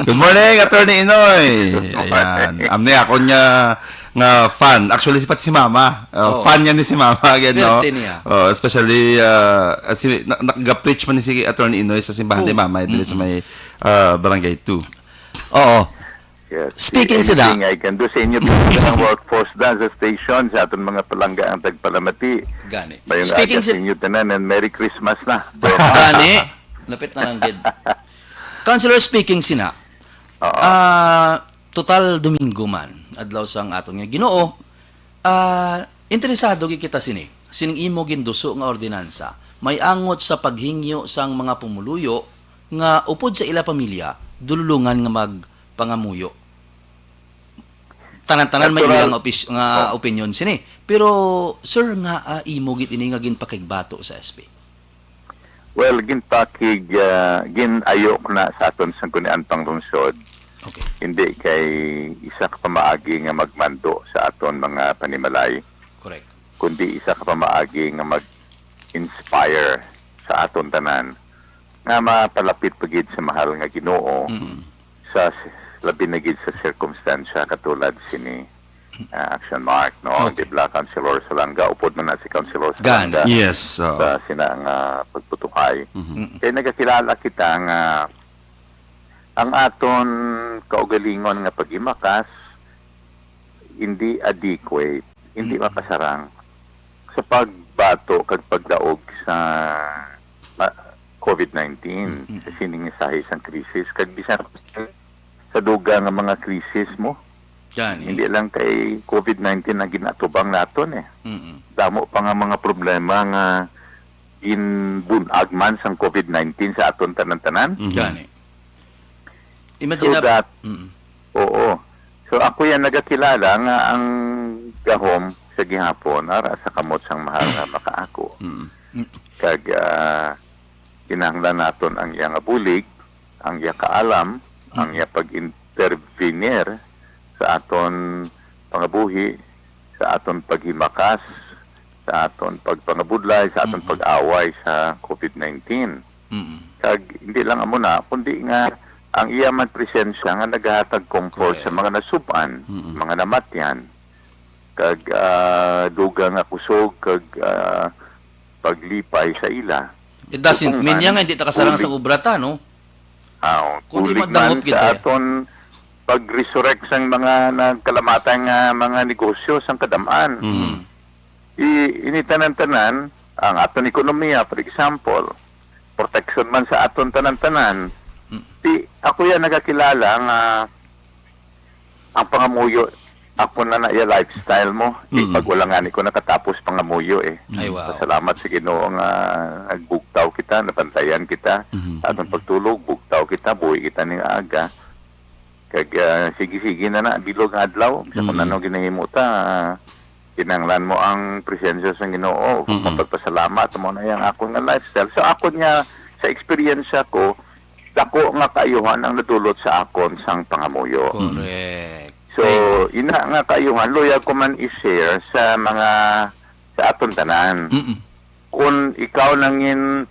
Good morning, Attorney Inoy. Good morning. Ayan. Amni ako niya, nga fan. Actually, si, pati si Mama. Uh, Oh. Fan niya ni si Mama, again, no? Perte niya. Oh, especially, uh, si, na, nag-preach man ni si Attorney Inoy sa simbahan ni Oh. Mama, dili sa Mm-mm. may, uh, Barangay two. Oo. Yes. Speaking sila Anything I can do sa inyo, sa workforce da sa station, sa aton mga palangga ang tagpalamati. Gani. Mayong Speaking aga sa si- inyo tanan and Merry Christmas na. Gani. Lapit na lang gid. Councilor, speaking sina, Oo. ah, total Domingo man, adlaw sang aton nga Ginoo, ah, interesado gid kita sini, sining imo ginduso nga ordinansa, may angot sa paghingyo sang mga pumuluyo nga upod sa ila pamilya, dululungan nga magpangamuyo. Tanan-tanan may Natural. ila nga opis-, nga Oh. opinyon sini. Pero, sir, nga, ah, imo gid ini nga ginpakigbato sa S P? Well, ginpakig-, ah, gin-ayo ko na sa aton Sangguniang Panglungsod. Okay. Hindi kay isa ka pamaagi nga magmando sa aton mga panimalay, Correct. kundi isa ka pamaagi nga mag-inspire sa aton tanan nga mapalapit pa gid sa mahal nga Ginoo Mm. sa s-, labi na gid sa sirkumstansya katulad sini, ah, Action Mark, no? Okay. Di ba, Councilor Salanga, upod man na si Councilor Gani. Salanga Yes, oo. sa sina nga pagputuhay. Mhm. Mm. Kay nagakilala kita nga ang aton kaugalingon nga paghimakas hindi adequate, hindi Mm. makasarang sa pagbato kag pagdaog sa, ah, covid nineteen, Mm. sa sining mensahe sang krisis, kag bisan sa dugang nga mga krisis mo. Gani. Hindi lang kay covid nineteen ang ginatubang naton eh. Mm-mm. Damo pa nga mga problema nga ginbun-ag man sang covid nineteen sa aton tanan-tanan. Mhm. Gani. Imagine So na that, Mm. oo. So, ako yan nagakilala nga ang gahom sa gihapon, ara sa kamot sang mahal nga makaako. Mm. Kag, ah, kinahanglan naton ang iya nga bulig, ang iya kaalam, ang Mm. iya pag-intervenir sa aton pangabuhi, sa aton paghimakas, sa aton pagpangabudlay, sa aton Mm. pag-away sa covid nineteen. Mm. Kag hindi lang amo na, kundi nga ang iya man presensya nga nagahatag comfort sa Correct. mga nasub-an, Mm. mga namatyan, kag, ah, dugang nga kusog, kag, ah, paglipay sa ila. It doesn't Kung mean niya an nga hindi ta kasarang sa tubig, obra ta, no? Ah, Kundi tulig madangop man gid sa eh. aton pag-resurrect sang mga nagkalamatay nga mga negosyo sang kadam-an. Mm. I-, ini tanan-tanan, ang aton ekonomiya, for example, protection man sa aton tanan-tanan. Mm. Di, ako yan nagakilala nga ang pangamuyo, ako na na iya lifestyle mo. Di, Mm. pag wala nga ni ko nakatapos pangamuyo eh. Ay, wow. Salamat sa Ginoo nga nagbugtaw kita, nabantayan kita. Mhm. Sa aton pagtulog, bugtaw kita, buhi kita ning aga. Kag, ah, sige-sige na na, bilog nga adlaw. Sa kung Mm. ano ginahimo ta, ah, kinahanglan mo ang presensya sa Ginoo. Mm. Mapagpasalamat mo na yang akon nga lifestyle. So, akon nga, sa eksperyensya ko, dako nga kaayuhan ang nadulot sa akon sang pangamuyo. Correct. So, Thank ina nga kaayuhan, luyag ko man i-share sa mga, sa aton tanan. Mm-mm. Kung ikaw nangin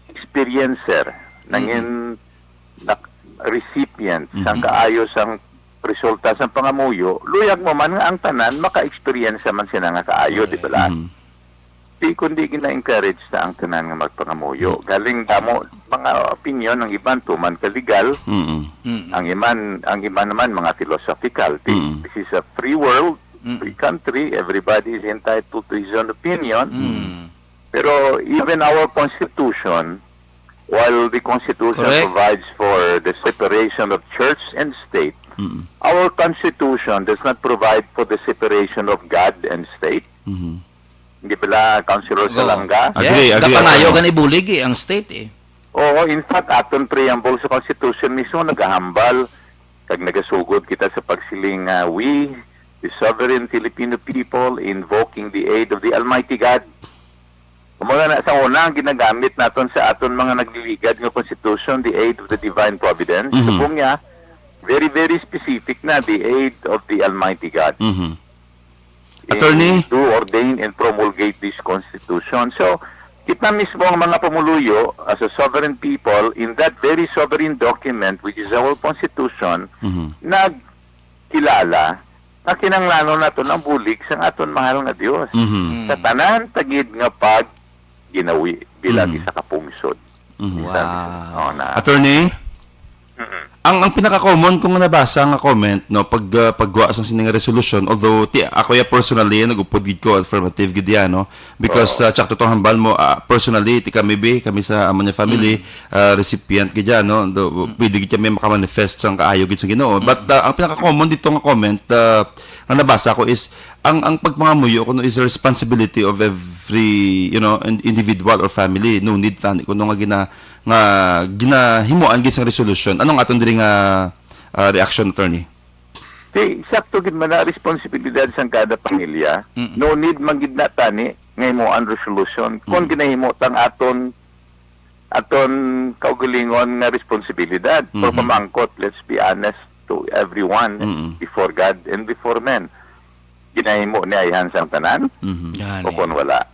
experiencer, nangin Mm-mm. nak-, recipient sang Mm-mm. kaayo sang resulta sang pangamuyo, luyag mo man nga ang tanan maka-experience man sila nga kaayo, di ba? Correct. Mm. Di kundi gina-encourage ta ang tanan nga magpangamuyo. Mm. Galing damo mga opinion, ang iban tuman ka legal, Mm-mm. Mm. ang iman, ang iban naman mga philosophical. Di, Mm. this is a free world, Mm. free country, everybody is entitled to his own opinion. Mm. Pero even our constitution, while the constitution Correct. provides for the separation of church and state, Mm. our constitution does not provide for the separation of God and state. Mhm. Hindi bala, Councilor Oo. Salanga? Agree, Yes, agree kapangayo ako. gani bulig eh, ang state eh. Oo, in fact, aton preamble sa Constitution mismo nagahambal kag nagasugod kita sa pagsiling nga, "We, the sovereign Filipino people, invoking the aid of the Almighty God." Kumbaga na, sa una, ang ginagamit naton sa aton mga nagliligad nga Constitution, the aid of the divine providence. Mhm. Subong niya, very, very specific na, the aid of the Almighty God. Mhm. Attorney? Do ordain and promulgate this Constitution. So, kita mismo ang mga pumuluyo, as a sovereign people, in that very sovereign document, which is our Constitution, Mhm. nagkilala Ang kinahanglanon naton ang bulig sang aton mahal nga Dios. Mhm. Mm. Sa tanan ta gid nga pag ginawi bilang Mhm. isa ka pungsod. Mhm. Wow. Oh, na. Attorney, Mm-mm. ang, ang pinaka-common kong nabasa nga comment, no, pag, ah, pagwa sang sining resolution, although ti, ako ya personally, nag-upod gid ko, affirmative gid yan, no? Because, Oo. ah, tsaka totoo hambal mo, ah, personally, ti kami, bi, kami sa amon nga family, Mm. ah, recipient gid yan, no? Do, Mm. pwede gid kami makamanifest sang kaayo gid sa Ginoo. But, Mm. ah, ang pinaka-common dito nga comment, ah, nga nabasa ko is, ang, ang pagpangamuyo kuno is the responsibility of every, you know, in-, individual or family. No need tani kuno nga gina-, nga ginahimuan gid sang resolution. Anong aton diri nga, ah, reaction, attorney? Di, sakto gid man na responsibilidad sang kada pamilya. Mm-mm. No need man gid na tani nga himuan resolution. Kung Mm. ginahimo tang aton, aton kaugalingon nga responsibilidad. Or Mhm. pamangkot, let's be honest to everyone Mm-mm. before God and before men. Ginahimo ni ayhan sang tanan? Mhm. Gani. O kung wala?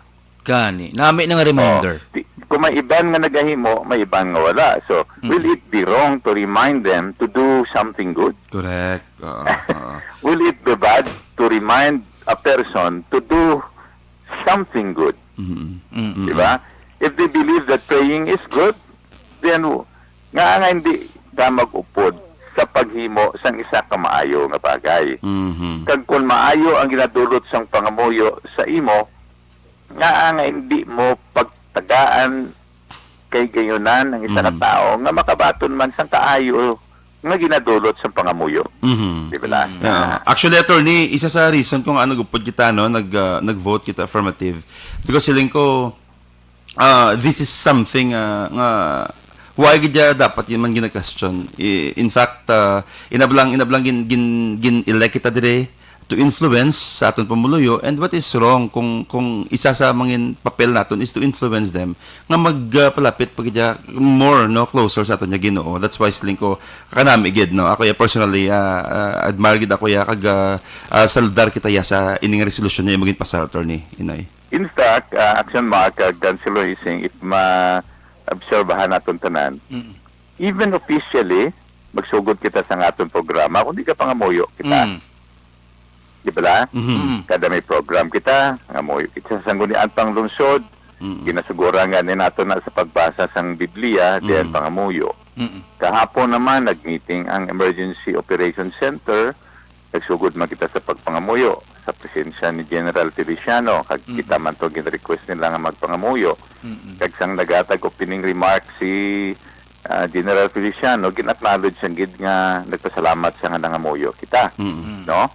Gani. Nami na nga reminder. Oh, di, kung may iban nga nagahimo, may iban nga wala. So, Mm. will it be wrong to remind them to do something good? Correct. Oo, oo. Will it be bad to remind a person to do something good? Mhm. Mm. Di ba? If they believe that praying is good, then w-, nga nga hindi ka mag-upod sa paghimo sang isa ka maayo nga bagay. Mhm. Kag kung maayo ang ginadulot sang pangamuyo sa imo, nga nga hindi mo pagtagaan kay gayunan ang isa ka Mm. tao nga makabaton man sang kaayo nga ginadulot sang pangamuyo. Mhm. Di ba? Mm. Yeah. Actually, attorney, isa sa reason kung ano gupod kita, no, nag, ah, nag-vote kita affirmative. Because siling ko, ah, this is something, ah, nga, why gid ya dapat yun man gina-question? I-, in fact, ah, inablang, inablang gin, gin, gin-elect kita dire to influence sa aton pamuluyo, and what is wrong kung, kung isa sa mangin papel naton is to influence them nga mag, ah, palapit pa gid ya more, no, closer sa aton nga Ginoo. That's why siling ko, kanami gid, no? Ako ya personally, ah, ah, admire gid ako ya kag, ah, ah, saludar kita ya sa ining resolution nga imo ginpasar, Attorney Inoy. In fact, ah, Action Mark, ah, Councilor Ising, if ma-obserbahan naton tanan, Mm. even officially, magsugod kita sa aton programa, kung di ka pangamuyo kita. Mm. Di ba la? Mhm. Mm. Kada may program kita, pangamuyo kita sa sanggunian pang lungsod, Mm. ginasugura nga ni nato na sa pagbasa sang Biblia, diyan Mm. pangamuyo. Mm. Kahapon naman, nag-meeting ang Emergency Operation Center, nagsugod man kita sa pagpangamuyo sa presensya ni General Feliciano, kag Mm. kita man to gin-request nila nga magpangamuyo. Mm. Kag sang naghatag opening remarks si, ah, General Feliciano, gin-acknowledge sang gid nga nagpasalamat siya nga nangamuyo kita, Mm. Mm. no?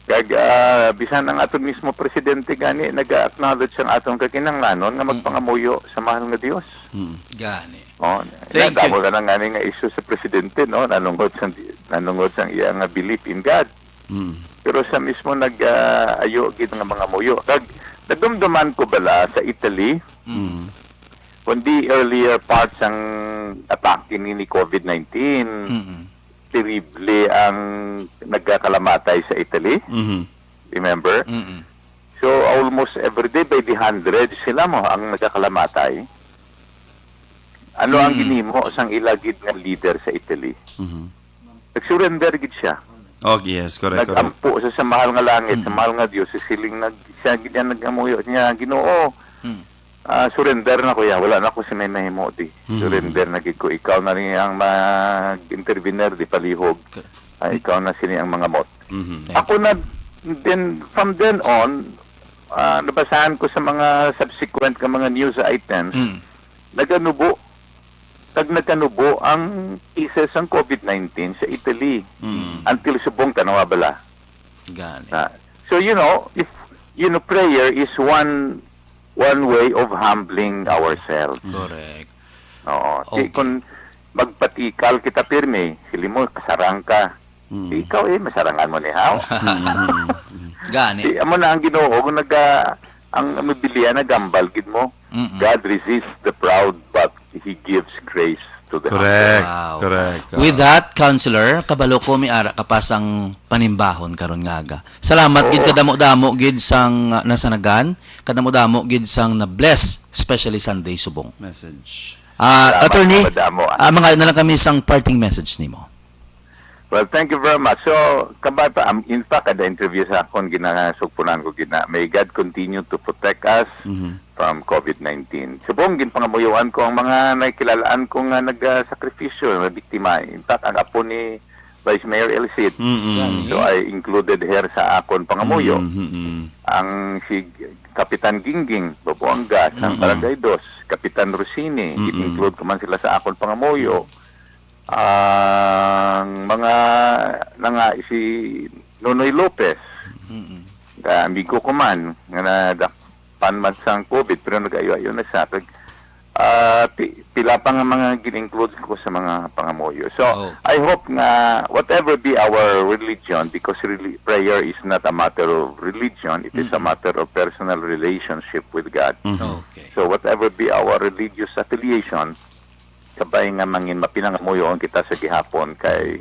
Kag, ah, bisan ang aton mismo presidente gani naga-acknowledge sang aton kakinahanglanon nga Mm. magpangamuyo sa mahal nga Dios. Mm. Gani. Oh, Thank na, damo you. na lang gani nga issue sa presidente, no? Nanungod sang, nanungod sang iya nga belief in God. Mm. Pero sa mismo nag, ah, ayo gid nga mangamuyo. Kag nadumduman ko bala sa Italy, Mm. kundi earlier part sang atake ni, ni covid nineteen, Mm. terrible ang nagkakalamatay sa Italy. Mhm. Remember? Mm. So, almost every day, by the hundred sila mo ang nagkakalamatay. Ano ang Mm. ginhimo sang ila gid nga leader sa Italy? Mhm. Nag-surrender gid siya. Oh, yes, correct, correct. Nag-ampo siya sa mahal nga langit, sa Mm. mahal nga Dios, sa siling nag-, siya gid ang nag-amuyo niya, "Ginoo, Mm. ah, surrender na ko ya. Wala na ko sini mahimo di. Mhm. Surrender na gid ko. Ikaw na ni ang mag-intervener di palihog. Ka- Ah, ikaw na sini ang mangamot." Mhm. Thank Ako you. na, then, from then on, ah, nabasahan ko sa mga subsequent nga mga news items, Mm. naganubo, kag nagkanubo ang cases sang covid nineteen sa Italy. Mm. Until subong, tanawa bala. Gani. Ah, so, you know, if, you know, prayer is one, one way of humbling ourselves. Correct. Oo. Di Okay. kung magpatikal kita pirmi, sili mo, kasarang ka. Mm. Di ikaw eh, masarangan mo ni haw. Mm. Gani. Di, amo na ang Ginoo, kung naga, ang Biblia, nagambal gid mo. Mm-mm. God resists the proud, but He gives grace to the humble. Correct, Wow. correct. With Ah. that, Counselor, kabalo ko may ara ka pa sang panimbahon karon nga aga. Salamat gid Oo. kadamo-damo gid sang, ah, nasanagan, kadamo-damo gid sang na-bless, especially Sunday subong. Message. Ah, Salamat Attorney, madamo, ah. ah, mangayo na lang kami sang parting message nimo. Well, thank you very much. So, kabay pa, um, in fact, kada interview sa akon, ginasugpunan ko, gina, may God continue to protect us Mhm. from covid nineteen. Subong, ginpangamuyoan ko ang mga nakilalaan ko nga nagsakripisyo, nga biktima. In fact, ang apo ni Vice Mayor Elsit. Mm-mm. Gani. So, I included her sa akon pangamuyo. Mm-mm. Ang si Kapitan Gingging Babuanga, sa Mm-mm. Barangay Dos, Kapitan Rosini, Mm-mm. include ko man sila sa akon pangamuyo. Ang mga, na nga, si Nonoy Lopez, Mm-mm. nga amigo ko man, nga nadakpan man sang covid, pero nag-ayo-ayo na siya. Kag, ah, pi-, pila pa nga mga gin-include ko sa mga pangamuyo. So, Oh. I hope nga whatever be our religion, because reli-, prayer is not a matter of religion, it is a Mm-mm. matter of personal relationship with God. Mm-hmm. Okay. So, whatever be our religious affiliation, kabay nga mangin mapinangamuyoon kita sa gihapon kay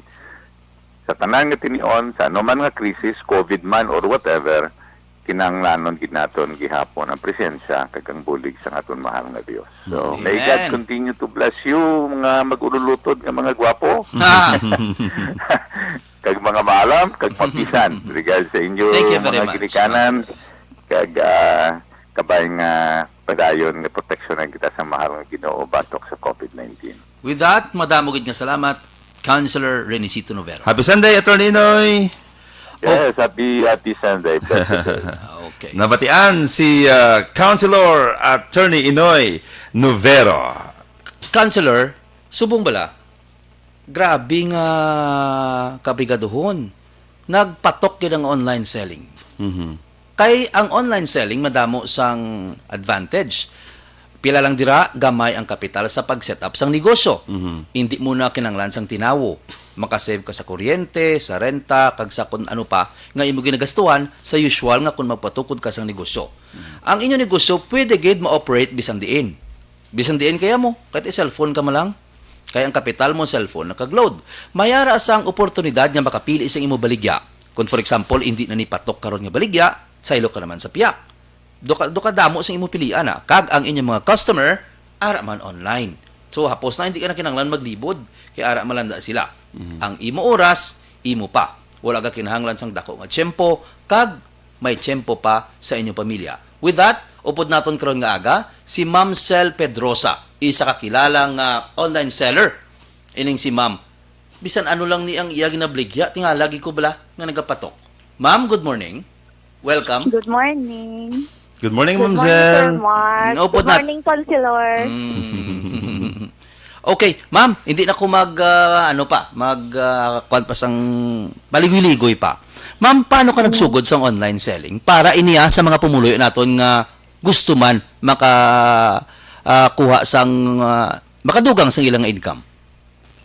sa tanan nga tinion, sa anuman nga krisis, covid man or whatever, kinahanglanon gid naton gihapon ang presensya kag ang bulig sang aton mahal nga Dios. So, may God Amen. continue to bless you, mga mag-ululutod nga mga gwapo. Ah. Kag mga maalam, kag mapisan. Regard sa inyo, Thank you very mga much, ginikanan, Councilor. kag, ah, kabay nga padayon nga proteksyonan kita sa mahal nga Ginoo batok sa covid nineteen. With that, madamo gid nga salamat, Councilor Renisito Novero. Happy Sunday, Attorney Inoy. Oh. Yes, happy, happy Sunday. Blessed day. Ah, okay. Nabatian si, ah, Councilor Attorney Inoy Novero. Councilor, subong bala, grabe nga kabrigadohon. Nagpatok gid ang online selling. Mhm. Kay ang online selling madamo sang advantage. Pila lang dira, gamay ang kapital sa pag-set up sang negosyo. Mhm. Indi mo na kinahanglan sang tinawo. Makasave ka sa kuryente, sa renta, kag sa kun ano pa nga imo ginagastuhan sa usual nga kun magpatukod ka sang negosyo. Mhm. Ang inyo negosyo pwede gid ma-operate bisan diin. Bisan diin kaya mo, kahit i-cellphone ka man lang. Kay ang kapital mo, cellphone, nakag-load. May ara sang oportunidad nga makapili sa imo baligya. Kung for example, indi na ni patok karon nga baligya, saylo ka naman sa piyak. Duka, duka damo sa imo pilian, ah. Kag ang inyong mga customer, ara man online. So, hapos na, hindi ka na kinahanglan maglibod. Kay ara malanda sila. Mhm. Ang imo oras, imo pa. Wala ka kinahanglan sang dako nga tiyempo, kag may tiyempo pa sa inyong pamilya. With that, upod naton karon nga aga, si Ma'am Cel Pedrosa, isa ka kilala nga online seller. Ining si Ma'am, bisan ano lang ni ang iya ginabaligya, tingala gid ko bala nga nagapatok. Ma'am, good morning. Welcome. Good morning. Good morning, Good Ma'am morning, Sir Cel. Mark. Naupod Good na. morning, Councilor. Mm. Okay, ma'am, hindi na ko mag, ah, ano pa, mag, ah, kwan pa sang maligoy-ligoy pa. Ma'am, paano ka Mm. nagsugod sang online selling? Para iniya sa mga pumuluyo naton nga gusto man maka, ah, kuha sang, ah, makadugang sang ilang income.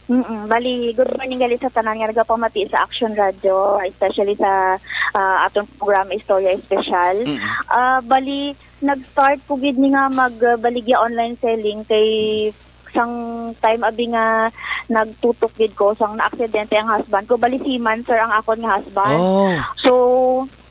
Mm-mm. Bali, good morning gali sa tanan nga nagapamati sa Action Radio, especially sa, ah, aton programa Istorya Espesyal. Mm-mm. Ah, bali, nag-start ko gid ni nga magbaligya online selling kay sang time abi nga nagtutok gid ko, sang naaksidente ang husband ko. Bali, seaman, sir, ang akon nga husband. Oh. So,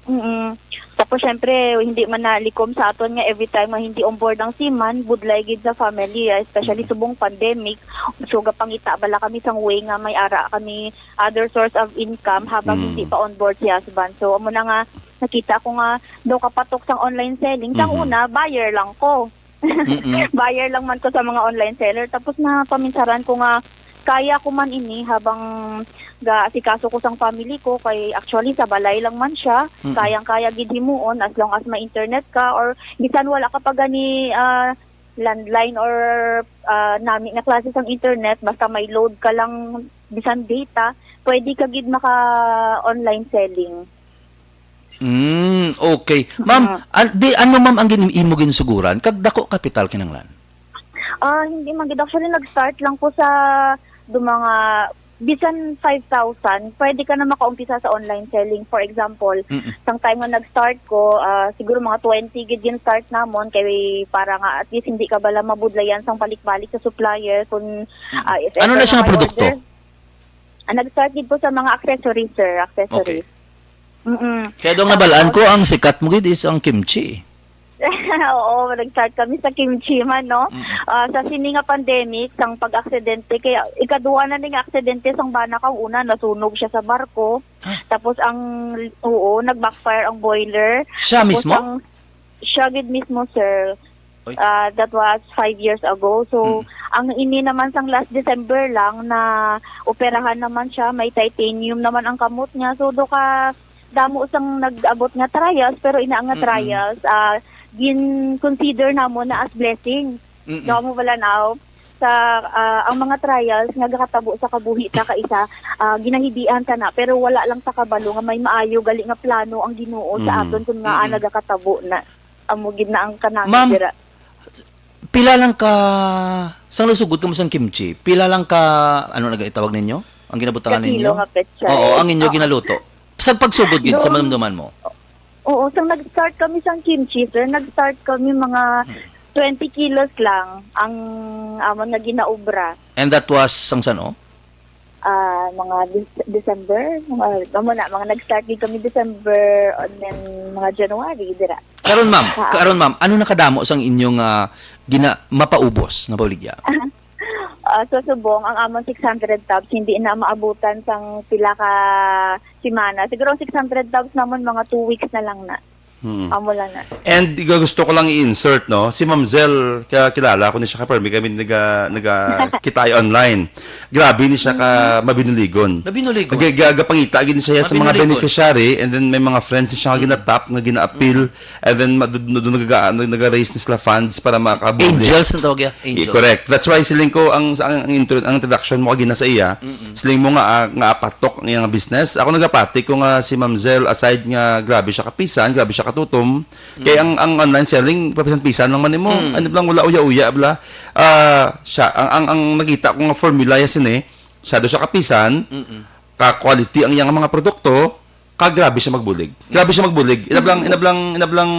mm. Tapos, syempre, hindi man nalikom sa aton nga every time nga hindi on board ang seaman, budlay gid sa family, ah, especially Mm. subong pandemic. So, gapangita bala kami sang way nga may ara kami other source of income habang Mm. hindi pa on board si husband. So, amo na nga, nakita ko nga daw kapatok sang online selling. Sang Mhm. una, buyer lang ko. Mm-mm. Buyer lang man ko sa mga online seller. Tapos napaminsaran ko nga kaya ko man ini habang gaasikaso ko sang family ko, kay actually sa balay lang man siya, Mm-mm. kayang-kaya gid himuon as long as may internet ka, or bisan wala ka pa gani, ah, landline or, ah, nami nga klase sang internet, basta may load ka lang, bisan data, pwede ka gid maka-online selling. Mm, okay. Ma'am, Ah. an-, di, ano, ma'am, ang gin-, imo ginsuguran? Kag dako kapital kinahanglan? Ah, hindi man gid. Actually, nag-start lang ko sa do mga bisan five thousand, pwede ka na makaumpisa sa online selling. For example, Mm-mm. sang time nga nag-start ko, ah, siguro mga twenty gid yung start namon kay para nga at least hindi ka bala mabudlayan sang balik-balik sa supplier kung, Mm-mm. ah, if Ano ever na siya nga nga may produkto? order. Ah, nag-start gid ko sa mga accessories, sir. Accessories. Okay. Mm-mm. Kaya daw Tapos nabalaan ko, ang sikat mo gid is ang kimchi. Oo, nag-start kami sa kimchi man, no? Mm. Ah, sa sini nga pandemic, sang pag-aksidente, kaya ikaduha na ni nga aksidente sang bana ko. Una, nasunog siya sa barko. Ah. Tapos ang, oo, nag-backfire ang boiler. Siya Tapos mismo? ang, siya gid mismo, sir. Oy. Ah, that was five years ago. So, Mm. ang ini naman sang last December lang na operahan naman siya, may titanium naman ang kamot niya. So, do ka damo sang nag-abot nga trials, pero ina nga Mm-mm. trials, ah, gin-consider namon na as blessing. Mm-mm. Daw mo wala na, sa, ah, ang mga trials nga gakatabo sa kabuhi ta ka isa, ah, ginahibian ta na, pero wala lang ta kabalo nga may maayo gali nga plano ang Ginoo sa Mm. aton kun nga Mm-mm. nagakatabo na. Amo gid na ang kanami Ma'am, dira. Pila lang ka, sang nagsugod ka mo sang kimchi, pila lang ka, ano na itawag ninyo? Ang ginabutangan Ka kilo ninyo? nga petsa. Oo, ang inyo Oo. ginaluto. Sa pagsugod gid sa Doon. madumduman mo? Oo, sang nag-start kami sang kimchi, sir, nag-start kami mga Hmm. twenty kilos lang ang amon nga ginaobra. And that was sang sano? Ah, mga Dec-, December, mga, amo na, mga nag-start gid kami December and then mga January, dira. Karon, ma'am, Ah. karon, ma'am, ano nakadamo sang inyong, ah, gina-, mapaubos nga baligya? Ah, sa subong, ang amon six hundred tubs, hindi na maabutan sang pila ka semana. Siguro ang six hundred tubs namon, mga two weeks na lang na. Hmm. Amo lang na. And gu-, gusto ko lang i-insert, no? Si Ma'am Zel, ka-, kilala ko ni siya ka-, permi kami naga-, naga-, kitay online. Grabe ni siya ka Mm. mabinuligon. Mabinuligon. Ga-, ga-, gapangita gid siya sa mga Mabinuligon. beneficiary, and then may mga friends siya nga Mm. ginatap, nga gina-appeal, Mm. and then ma-, dun, dun, dun nagaga-, nag-, naga-raise ni sila funds para makabulig. Angels ang tawag ya. Eh, Angels. correct. That's why siling ko, ang, ang, ang intro-, ang introduction mo kagina sa iya, Mm-mm. siling mo nga, ah, nga apatok ang iyang business. Ako nagapati ko nga si Ma'am Zel, aside nga grabe siya kapisan, grabe siya katutom, kay Mm. ang, ang online selling, papisan-pisan lang man nimo. Mm. Ano lang, wala uya-uya, bla. Ah, siya, ang, ang, ang nakita ko nga formula ya sini, siya daw siya kapisan, Mm-mm. ka-quality ang iyang mga produkto, ka grabe siya magbulig. Grabe siya magbulig. Inablang, inablang, inablang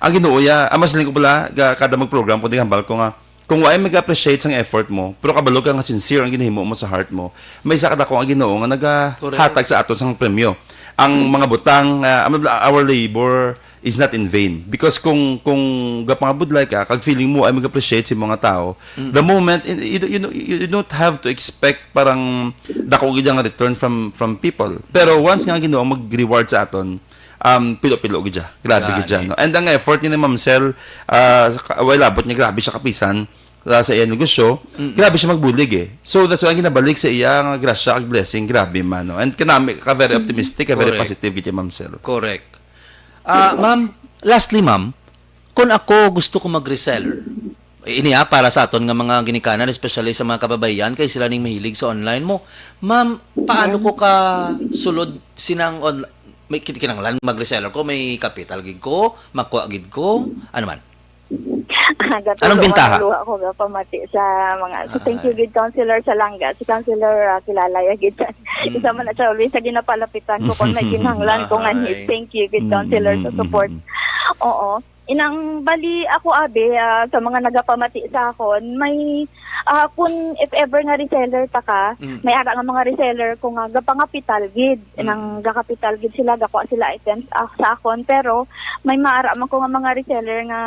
ang Ginoo ya. Ang mas ko pala, ga-, kada mag-program ko, di hambal ko nga, kung wa ay mag-appreciate sang effort mo, pero kabalo ka nga sincere ang ginahimo mo sa heart mo, may isa ka dako ang Ginoo nga nagahatag Correct. sa aton sang premyo. Ang mga butang, ah, ang, our labor is not in vain. Because kung, kung gapangabudlay ka, kag feeling mo ay mag-appreciate sa mga tao, Mm. the moment, you, you, you, you don't have to expect parang dako gid ang return from, from people. Pero once nga ang Ginoo mag-reward sa aton, um, pilo-pilo gid siya. Grabe gid siya, Gani. no? And ang effort ni Ma'am Sel, ah, sa ka-, way labot niya, grabe siya kapisan, ah, sa iyang negosyo. Mm-mm. Grabe siya magbulig, eh. So, that's why ang ginabalik sa iya nga grasya ag blessing, grabe man, no? And kanami ka very Mm-hmm. optimistic, ka very Correct. positive gid kay Ma'am Sel. Correct. Ah, ma'am, lastly, ma'am, kung ako gusto ko mag-reseller, ini, ah, para sa aton nga mga ginikanan, especially sa mga kababaihan, kay sila ning mahilig sa online mo. Ma'am, paano ko ka sulod sinang on-, may kin-, kinahanglan mag-reseller ko, may kapital gid ko, makuha gid ko, ano man? Gatulo Anong bintaha? nga luha ko gapamati sa mga, so, thank you Ay. gid, Councilor Salanga. Si Councilor, ah, kilala ya gid. Mm. Isa man na siya, always sa ginapalapitan ko kung may kinahanglan ko nga need. Ay. Thank you gid, Mm, Councilor, mm, sa mm, support. mm. Oo. Inang bali ako, abi, ah, sa mga nagapamati sa akon, may, ah, kung if ever nga reseller ta ka, Mm. may ara nga mga reseller ko nga gapangapital gid. Mm. Nang gakapital gid sila, gakuha sila items, ah, sa akon. Pero may maara man ko nga mga reseller nga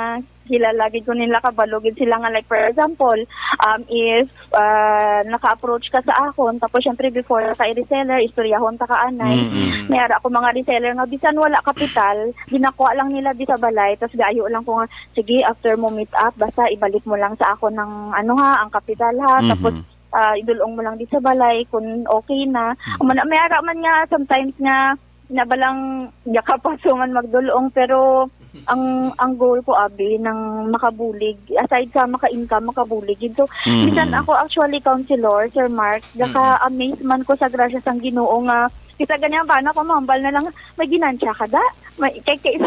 kilala gid ko nila, kabalo gid sila nga, like, for example, um, if, ah, naka-approach ka sa akon, tapos syempre before ka i-reseller, istoryahon ta ka anay. Mm-mm. May ara ko mga reseller nga bisan wala kapital, ginakuha lang nila di sa balay, tas gaayo lang ko nga, "Sige, after mo meet up, basta ibalik mo lang sa akon ang, ano ha, ang kapital ha." Mhm. Tapos, ah, idulong mo lang di sa balay kung okay na. Mhm. Amo na, may ara man nga sometimes nga na balang yakapaso man magdulong, pero ang, ang goal ko, abi, nang makabulig, aside sa maka-income, makabulig gid. So, Mhm. bisan ako, actually, Councilor, Sir Mark, Mhm. naka-amaze man ko sa grasya sang Ginoo nga, kita gani ang bana ko, mahambal na lang, may ginansya ka da? May, kay, kay,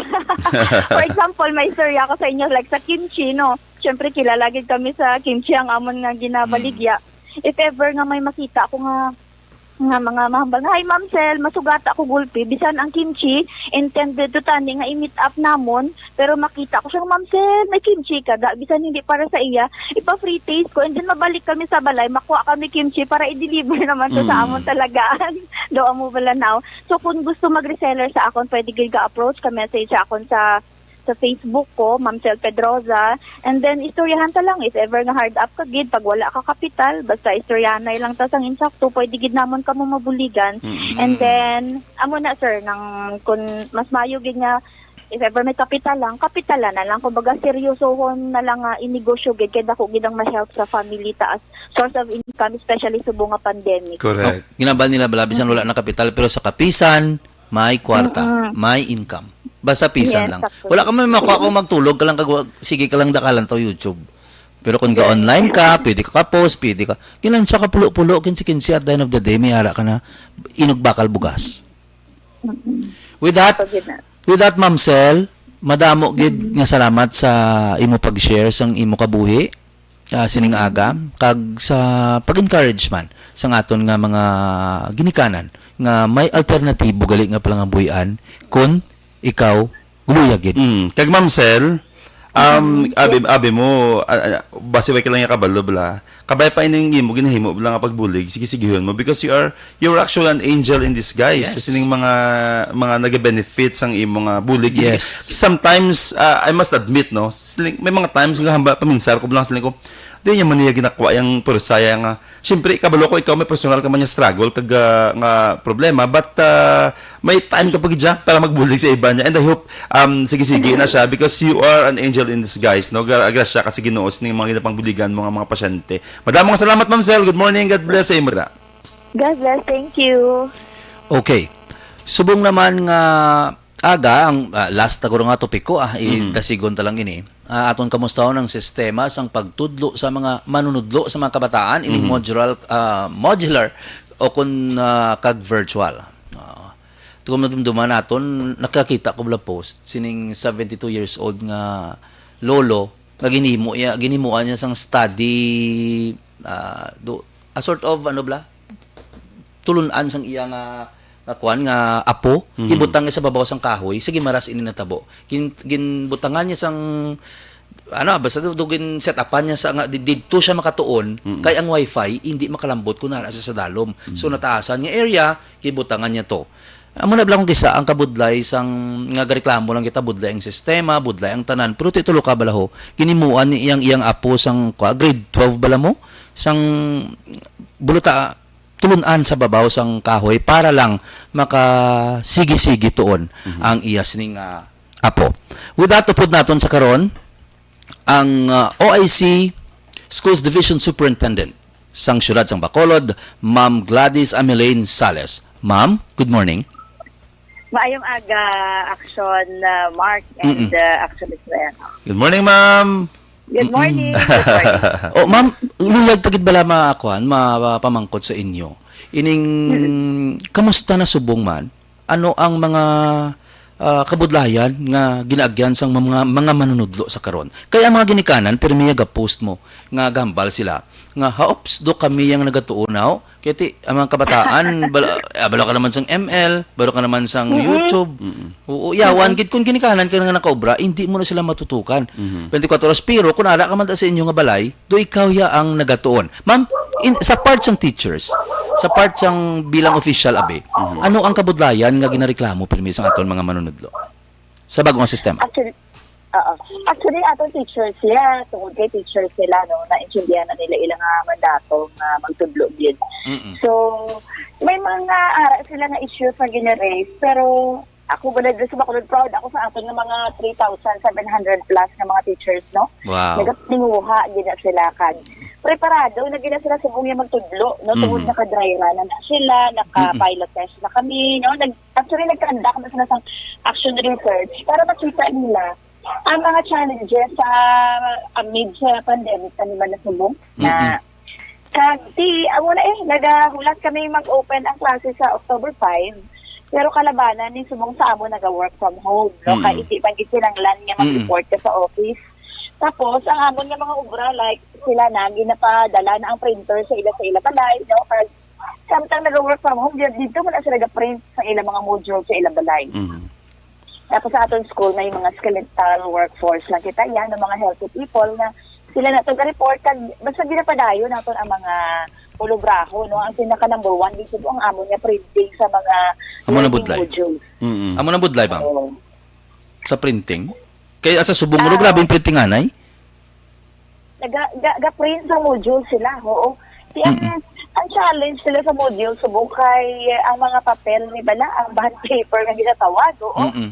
for example, may istorya ko sa inyo, like sa kimchi, no? Siyempre, kilala gid kami sa kimchi, ang amon nga ginabaligya. Mhm. If ever nga may makita ko nga nga mga mahambal nga, "Hi, Ma'am Sel, masugata ko gulpi." Bisan ang kimchi, intended to tani nga i-meet up namon, pero makita ko siya, "Ma'am Sel, may kimchi ka da?" Bisan hindi para sa iya, ipa-free taste ko, and then mabalik kami sa balay, makuha kami kimchi para i-deliver naman to sa Mm. amon talagaan. Do amo bala now. So, kung gusto mag-reseller sa akon, pwede gid ga-approach, ka-message sa akon sa sa Facebook ko, Ma'am Sel Pedroza. And then, istoryahan ta lang if ever nga hard up ka gid, pag wala ka kapital, basta istoryahanay lang ta sang insakto, pwede gid namon kamo mabuligan. Mm-mm. And then, amo na, sir, nang kun mas mayo gid nga, if ever may kapital lang, kapitalan na lang. Kumbaga, seryosohon na lang nga inegosyo gid, kay dako gid ang ma-help sa family ta as source of income, especially subong nga pandemic. Correct. Oh, ginabal nila bala, bisan wala na kapital, pero sa kapisan, may kwarta, Mm-mm. may income. Basta pisan Yes, lang. Sakto. Wala ka may makuha kung magtulog ka lang, kag wa-, sige ka lang dakalan to YouTube. Pero kung ga-online ka, pwede ka ka-post, pwede ka. Kinansa ka pulo-pulo, kinsi-kinsi, at the end of the day, may ara ka na, inugbakal bugas. Mm-mm. With that, Pag yun na. With that, Ma'am Sel, madamo gid Mm-hmm. nga salamat sa imo pag-share sang imo kabuhi, ah, sining aga, kag sa pag-encourage man sang aton nga mga ginikanan nga may alternatibo gali nga palangabuhian kun ikaw luyag gid. Mm. Kag Ma'am Sel, um, Mm. abi, abi mo, ah, ah, basi way ka lang iya kabalo bala. Kabay pa ining imo ginahimo bala nga pagbulig, sige-sigihon mo because you are, you are actually an angel in disguise. Yes. Sining mga, mga nagabenefit sang imo nga bulig. Yes. Sometimes, ah, I must admit, no, siling, may mga times nga hamba, paminsar ko lang siling ko, "Di niya man niya ginakuha yung pursa ya nga." Siyempre, kabalo ko, ikaw may personal ka man niya struggle, kag, ah, nga problema, but, ah, may time ka pa gid siya para magbulig sa iba niya. And I hope, um, sige-sige na siya because you are an angel in disguise, no? Gra-, grasya ka sa Ginoo sining mga ginapangbuligan mo nga mga pasyente. Madamo nga salamat, Ma'am Sel. Good morning. God bless sa imo dira. God bless. Thank you. Okay. Subong naman nga aga, ang, ah, last na guro nga topiko, ah, Mm. idasigon ta lang ini. Ah, aton kamustahon ang sistema sang pagtudlo sa mga manunudlo sa mga kabataan, ining Mhm. modular, ah, modular o kun, ah, kag virtual. Ah, kung madumduman naton, nakakita ko bala post sining seventy-two years old nga lolo nga ginhimo iya, ginhimuan niya sang study, ah, do, a sort of, ano bala, tulun-an sang iya nga, nga kuan, nga apo, Mhm. ibutang niya sa babaw sang kahoy, sige, maras ini natabo. Gin-, ginbutangan niya sang, ano, basta do, do gin-set-upan niya sa nga, di-, didto siya makatuon, Mm-mm. kay ang wifi, hindi makalambot kung naa siya sa dalom. So, Mm. nataasan nga area, gibutangan niya to. Amo na bala kung kisa ang kabudlay sang nga gareklamo lang kita, budlay ang sistema, budlay ang tanan, pero titulo ka balaho, ginimuan ni iyang, iyang apo sang, kwa, grade twelve bala mo, sang buluta, tulun-an sa babaw sang kahoy para lang makasigi-sigi tuon Mhm. ang iya sini nga apo. With that, upod naton sa karon ang, uh, O I C Schools Division Superintendent sang siyudad sang Bacolod, Ma'am Gladys Amelane Sales. Ma'am, good morning. Maayong aga, Action, uh, Mark, and, Mm-mm. uh, Action Israel. Good morning, ma'am. Good Mm-mm. morning. Good morning. Oh, ma'am, luyag ta gid bala ma-, kuan, ma-, mapamangkot sa inyo. Ining, Mm-mm. kamusta na subong man? Ano ang mga, ah, kabudlayan nga ginaagyan sang mga, mga manunudlo sa karon? Kay ang mga ginikanan, pirmi nga ga-post mo nga gahambal sila nga, "Haops, do kami yang nagatuon, haw." Kaya ti, ang mga kabataan, bala, ah, balo ka naman sang M L, balo ka naman sang Mm-mm. YouTube. Mm-mm. Oo, yawan Mm-mm. gid kung ginikanan ka nga nakaobra, hindi mo na sila matutukan. Mhm. Twenty-four oras, pero kung ara ka man ta sa inyo nga balay, do ikaw ya ang nagatuon. Ma'am, in, sa part sang teachers, sa part sang bilang official, abi, Mhm. ano ang kabudlayan nga ginareklamo pirmi sa aton mga manunudlo? Sa bag-o nga sistema? Actually, oo. Actually, aton teachers sila, tungod kay teachers sila, no, naintindihan na nila ilang, ah, mandato nga magtudlo gid. Mm-mm. So, may mga ara sila nga issues nga gina-raise, pero ako, balay sa Bacolod, proud ako sa aton nga mga three thousand seven hundred plus nga mga teachers, no? Wow. Nagapaninguha gid na sila kag preparado na gid na sila subong nga magtudlo, no? Tungod Mhm. naka-dry run na, na sila, Mm-mm. naka-pilot test na kami, no? Nag-, actually, nag-conduct na sila sa action research para makita nila ang mga challenges sa amid sa pandemic, ano ba na subong na Mm-mm. Kag ti, amo na eh, nagahulat kami mag-open ang klase sa October five, pero kalabanan ni subong sa amo naga-work from home, no? Mm. Kay hindi man gid kinahanglan nga Mm. mag-report ka sa office. Tapos, ang amon nga mga obra, like, sila na, ginapadala na ang printer sa ila, sa ila balay, no? Kag samtang naga-work from home, di-, dito man na sila ga-print sa ila mga module sa ila balay. Mm. Tapos sa aton school, may mga skeletal workforce lang kita, yan, ng mga healthy people nga sila na to ga-report, kag basta ginapadayon naton ang mga pulubraho, no? Ang pinaka number one, dito po ang amo niya printing sa mga Amo na learning budlay. modules. Mm-mm. Amo na budlay, ma'am? Oo. Sa printing? Kay asa subong mo, ah, grabe yung printinganay. Naga-, ga-, ga-print sa module sila, oo. Di ang, mm-mm, ang challenge sila sa module, subong kay, eh, ang mga papel ni bala, ang bond paper nga ginatawag, oo. Mm-mm.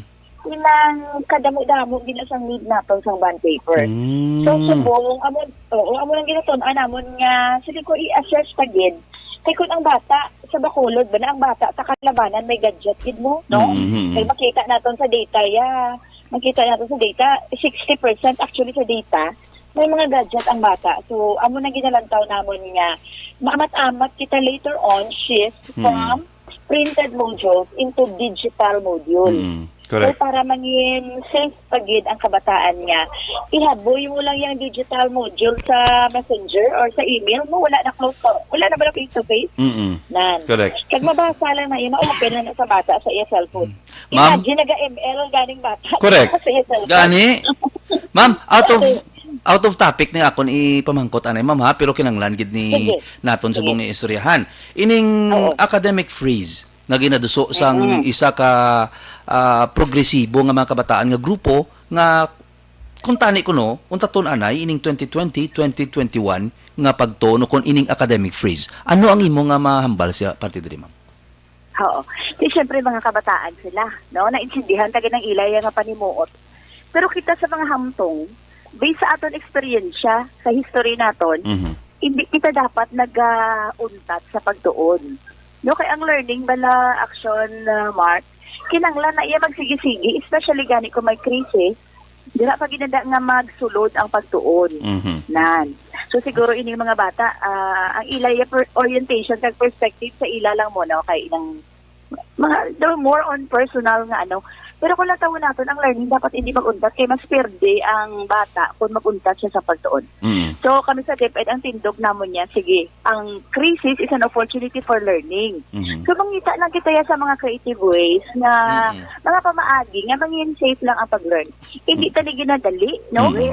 Inang kadamo-damo gina sang need naton sang bond paper. Mm. So, subong, amo, oo, amo lang ginatun-an namon nga, sige ko i-assess ta gid. Kay kung ang bata, sa Bacolod ba na ang bata, sa Kalabanan may gadget gid mo, no? Mm-hmm. Kay makita naton sa data, ya. Makita naton sa data, sixty percent actually sa data, may mga gadget ang bata. So, amo na ginalantaw namon nga maamat-amat kita later on shift, mm, from printed modules into digital module. Mm, correct. So, para mangin safe pa gid ang kabataan nga ihaboy mo lang yung digital module sa messenger or sa email mo, wala na close to, wala na ba na face to face? Mm-mm. Nan. Correct. Kag mabasa lang na yun, ma-open na, na sa bata sa iya cellphone. Ma'am? Imagine, naga-M L ganing bata. Correct. Sa iya cellphone. Gani? Ma'am, out of, okay, out of topic ni akon ipamangkot anay, ma'am, ha, pero kinanglan gid ni, sige, naton, sige, subong istoryahan. Ining, oo, academic freeze nga ginaduso sang, mm-mm, isa ka, ah, progresibo nga mga kabataan nga grupo nga kung tani kuno, unta ton anay ining twenty twenty, twenty twenty-one nga pagtuon o kung ining academic freeze. Ano ang imo nga mahambal sa parte diri, ma'am? Oo. Di, syempre, mga kabataan sila, no? Naintindihan ta gid ang ila iya nga panimuot. Pero kita sa mga hamtong, based sa aton eksperyensya, sa history naton, mhm, hindi kita dapat nagauntat sa pagtuon. No, kay ang learning bala, Action, uh, Mark, kinahanglan na iya magsigi-sigi, especially gani kung may krisis, dira pa ginada nga magsulod ang pagtuon. Mhm. Nan. So, siguro ining mga bata, ah, ang ila ya per-, orientation kag perspective sa ila lang mo, no? Kay ilang mga, the more on personal nga ano. Pero kung lantawon naton, ang learning dapat hindi mag-untat kay mas pierde ang bata kung mag-untat siya sa pagtuon. Mm. So, kami sa DepEd, ang tindog namon niya, sige, ang crisis is an opportunity for learning. Mhm. So, mangita lang kita ya sa mga creative ways nga, mm, mga pamaagi nga mangin safe lang ang pag-learn. Hindi, mm, ta ni ginadali, no? Mm. We,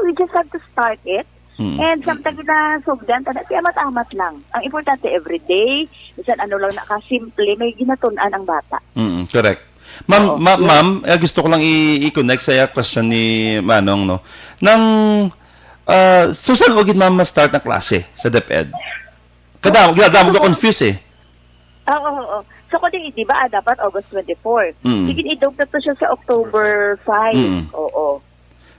we just have to start it. Mm. And samtang, mm, ginasugdan ta na, ti amat-amat lang. Ang importante, everyday, bisan ano lang nakasimple, may ginatun-an ang bata. Mm, correct. Ma'am, oo, ma-, yeah, ma'am, eh, gusto ko lang i-, i-connect sa question ni Manong, no? Nang, ah, so san-o gid, ma'am, ma-start ang klase sa DepEd? Kadamo, kadamo ka confuse eh. Oo, oo, oo. So, kung di, di ba, ah, dapat August twenty-four. Mm. Sige, idog na to siya sa October five. Mm. Oo.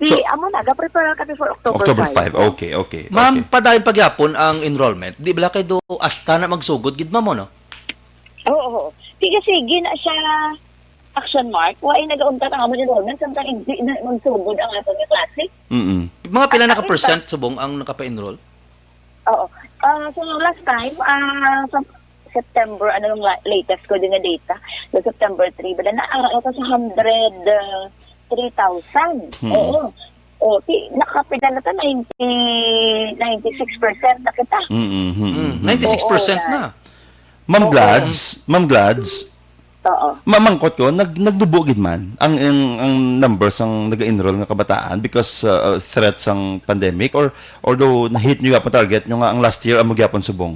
Di, so, amo na, ga-prepare kami for October five. October five. Okay, okay, ma'am, okay. Padayon pa gyapon ang enrollment. Di bala kay do hasta na magsugod gid, ma'am, no? Oo, oo. Sige, sige na siya, Action Mark. Wa ay nagauntat ang amon enrollment, samtang hindi na magsugod ang aton nga klase. Mm-mm. Mga pila na ka percent subong ang nakapa-enroll? Oo. Ah, so last time, ah, sa September, ano nung la-, latest ko din nga data? Sa September three, bala na, ara na ta sa hundred, ah, three thousand. Hmm. Oo. O, ti-, nakapila na ta, ninety, ninety-six percent na kita. Mm, mm, mm, mm. Mm, ninety-six percent na. Oo, na. Ma'am, oo. Glads, Ma'am Glads, oo. Mamangkot ko, nag-, nagnubo gid man ang, ang, ang numbers ang naga-enroll nga kabataan because, uh, threat sang pandemic, or although na-hit nyo gyapon target nyo nga ang last year amo gyapon subong?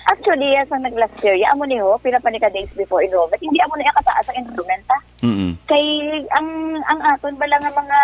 Actually, yes, ang nag-last year, ya, amo ni ho, pila pa ni ka days before enrollment, hindi amo na kataas ang enrollment, ha? Mm-mm. Kay ang, ang aton bala nga mga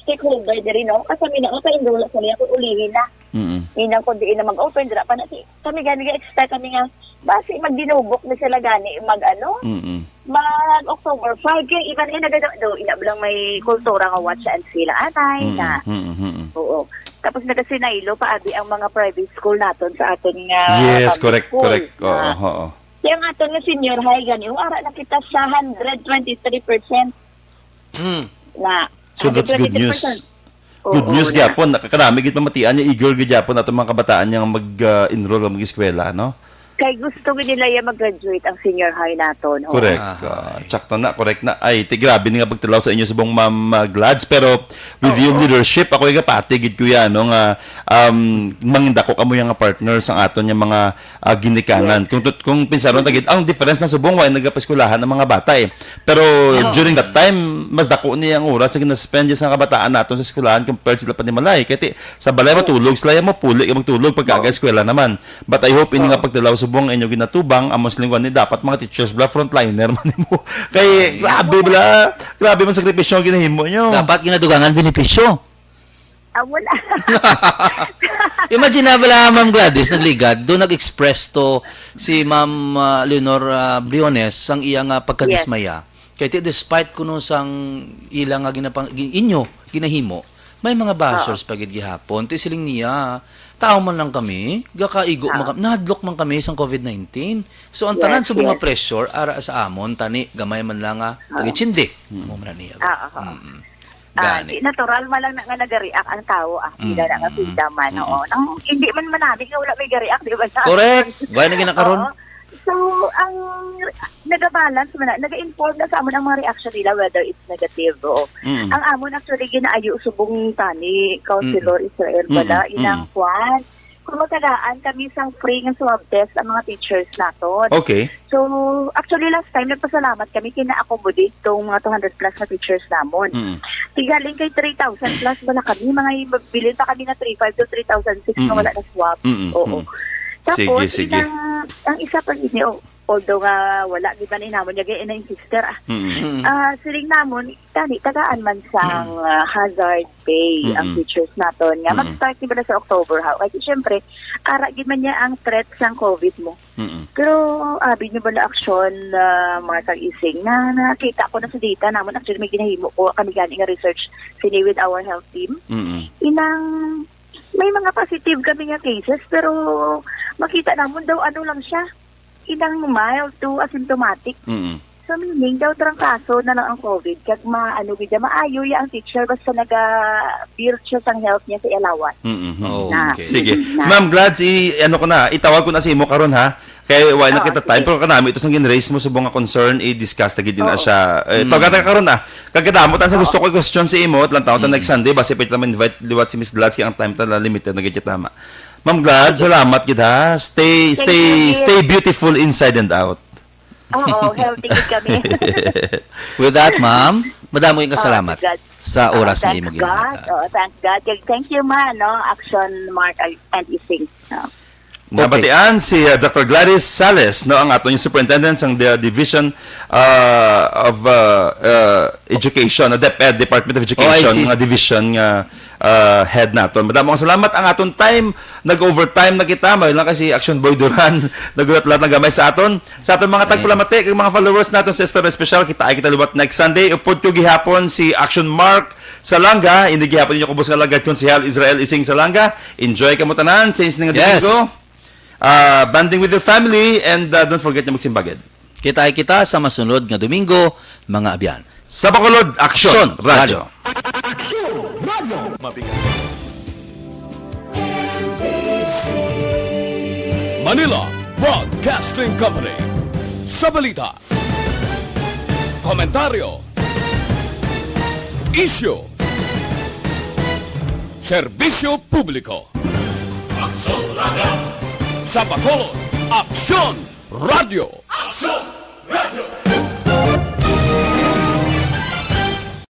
stakeholder diri, no? Kasi mi na, maka-enroll sa niya kung ulihin na. Mm-mm. Inang kung diin na mag-open, dira pa na si, kami gani, expect kami nga, basi magdinubok na sila gani, mag ano, mm-mm, mag October five, kay iban nga nagado, ina lang may kultura nga watch and see lang, anay, mm-mm, na. Mm-mm, mm-mm. Oo. Tapos nagasinaylo pa, abi, ang mga private school naton sa aton nga, yes, public correct, school, correct. Oo, na, oo. Kaya nga aton nga senior high gani, o, ara na kita sa hundred twenty-three percent. Hmm. Na, so, that's good news. Hundred twenty-three percent. Good news gyapon. Nakakarami gid pamatian niya, eager gid gyapon ato mga kabataan niya nga mag, ah, enroll o mag-eskwela, no? Kay gusto gid nila ya mag-graduate ang senior high naton, oo. Correct. Ah, ah, check na na, correct na. Ay, ti grabe ni nga pagtilaw sa inyo subong, Ma'am, ah, Glads, pero with your, oo, leadership, ako igapati gid ko yan, no, nga, um, mangindako kamo yang partner sa aton nga mga, ah, ginikanan. Yes. Kung tut-, kung pinsaron ta gid, ang difference na subong, wa nagapaeskwelahan ang mga bata, eh. Pero, oo, during that time, mas dako ni ang oras nga gina-spend sa kabataan naton sa eskwelahan compared sila panimalay. Kay ti, sa balay, oo, matulog sila, ya mapuli ka magtulog pagka, oo, aga eskwela naman. But I hope ini nga, oo, pagtilaw sa Ang inyo ginatubang, amo sa lingwahan ni, dapat mga teachers bala, frontliner man nimo. Kay, grabe bala, grabe man sakripisyo ang ginahimo nyo. Dapat ginadugangan benepisyo. Ah, wala. Imagine na bala, Ma'am Gladys, nagligad, doon nag-express to si Ma'am, ah, Leonor, ah, Briones, ang iya nga pagkadismaya. Kay ti, despite kuno sang ila nga ginapang-, gi-, inyo, ginahimo, may mga bashers pa gid gihapon. Ti siling niya, "Tao man lang kami, gakaigo man kami, nahadlok man kami sang covid nineteen." So, ang tanan subong nga pressure, ara sa amon, tani, gamay man lang nga pag-itsindi. Amo man na niya. Ah, oo. Mm-mm. Ah, Gani. Di, natural man lang na nga nag-react ang tao, ah, pila na nga sila man, oo. Nang, hindi man manami nga wala may ga-react, di ba? Correct. Why na ginakaron? Oo. So, ang nagabalance man na, naga-inform na sa amon ang mga reaction nila, whether it's negative, oo. Mm. Ang amon actually ginaayo subong tani, Councilor Israel, mm, bala, mm, inang kwan. Kung magtagaan kami sang free nga swab test ang mga teachers naton. Okay. So, actually, last time, nagpasalamat kami, kina-accommodate tong mga two hundred plus na teachers namon. Mm. Tigaling kay three thousand plus bala kami, mga i-, bilin pa kami na three five to three thousand six na wala na swab. Mm, mm. Oo. Tapos, sige, sige. Ang isa pa gid, oh, although nga wala gid man inamon niya, gay na yung sister, ah. Mm. Mm. Ah, siling namon, tani, tagaan man sang, ah, hazard pay ang teachers naton nga mag-start ni bala sa October, ha? Kasi, syempre, ara gid man niya ang threat sang covid mo. Mm. Pero, abi niyo bala, Aksyon, ah, Mark kag Ising, na nakita ko na sa data namon, actually, may ginahimo ko, kami gani nga research, sini with our health team. Mm. Inang, may mga positive kami nga cases, pero makita namon daw, ano lang siya, inang mild to asymptomatic. Mm. So, meaning daw, trangkaso na lang ang covid, kag ma-, ano gid, maayo ya ang teacher basta naga-build siya sang health niya sa iya lawas. Mm-hmm. Na. Okay. Sige. Na. Ma'am Glads, i-, ano ko na, itawag ko na si imo karon, ha? Kay wala na kita time, okay, pero kanami ito sang gin-raise mo subong nga concern, i-discuss na gid na siya. Eh, tawagan ta ka karon, ah. Kag kadamo tan sa gusto ko i-question si imo, at lang taon ta next Sunday, basi pwede naman invite liwat si Miss Glads, kay ang time ta na limited na gid kita, ma. Ma'am Glads, salamat gid, ha. Stay, stay, stay beautiful inside and out. Oo, healthy gid kami. With that, ma'am, madamo yung kasalamat sa oras nga imo ginhatag. Oo, thank God. Thank you, ma, no? Action, Mark, and Ising. No? Nabatian si, uh, Doctor Gladys Sales, no, ang aton yung superintendent sang the Division, uh, of, uh, uh, Education, uh, DepEd, Department of Education, nga division nga, uh, head naton. Madamo nga salamat. Ang aton time, nag-overtime na kita. May lang kasi Action Boy Duran, nagulat-ulat na gamay sa aton. Sa aton mga tagpalamati, kag mga followers naton sa Istorya Espesyal, kita ay kita liwat next Sunday. Upod ko gihapon si Action Mark Salanga, ini gihapon ninyo kubos nga alagad, Konsehal Israel Ising Salanga. Enjoy kamo tanan sa ining nga Domingo. Ah, bonding with your family, and, ah, don't forget na magsimbagid. Kita ay kita sa masunod nga Domingo, mga abyan. Sa Bacolod, Aksyon Radyo. Aksyon Radyo. Mabigat. Manila Broadcasting Company. Sa balita, komentaryo, isyu, serbisyo publiko. Aksyon Radyo. Sa Bacolod, Aksyon Radyo. Aksyon!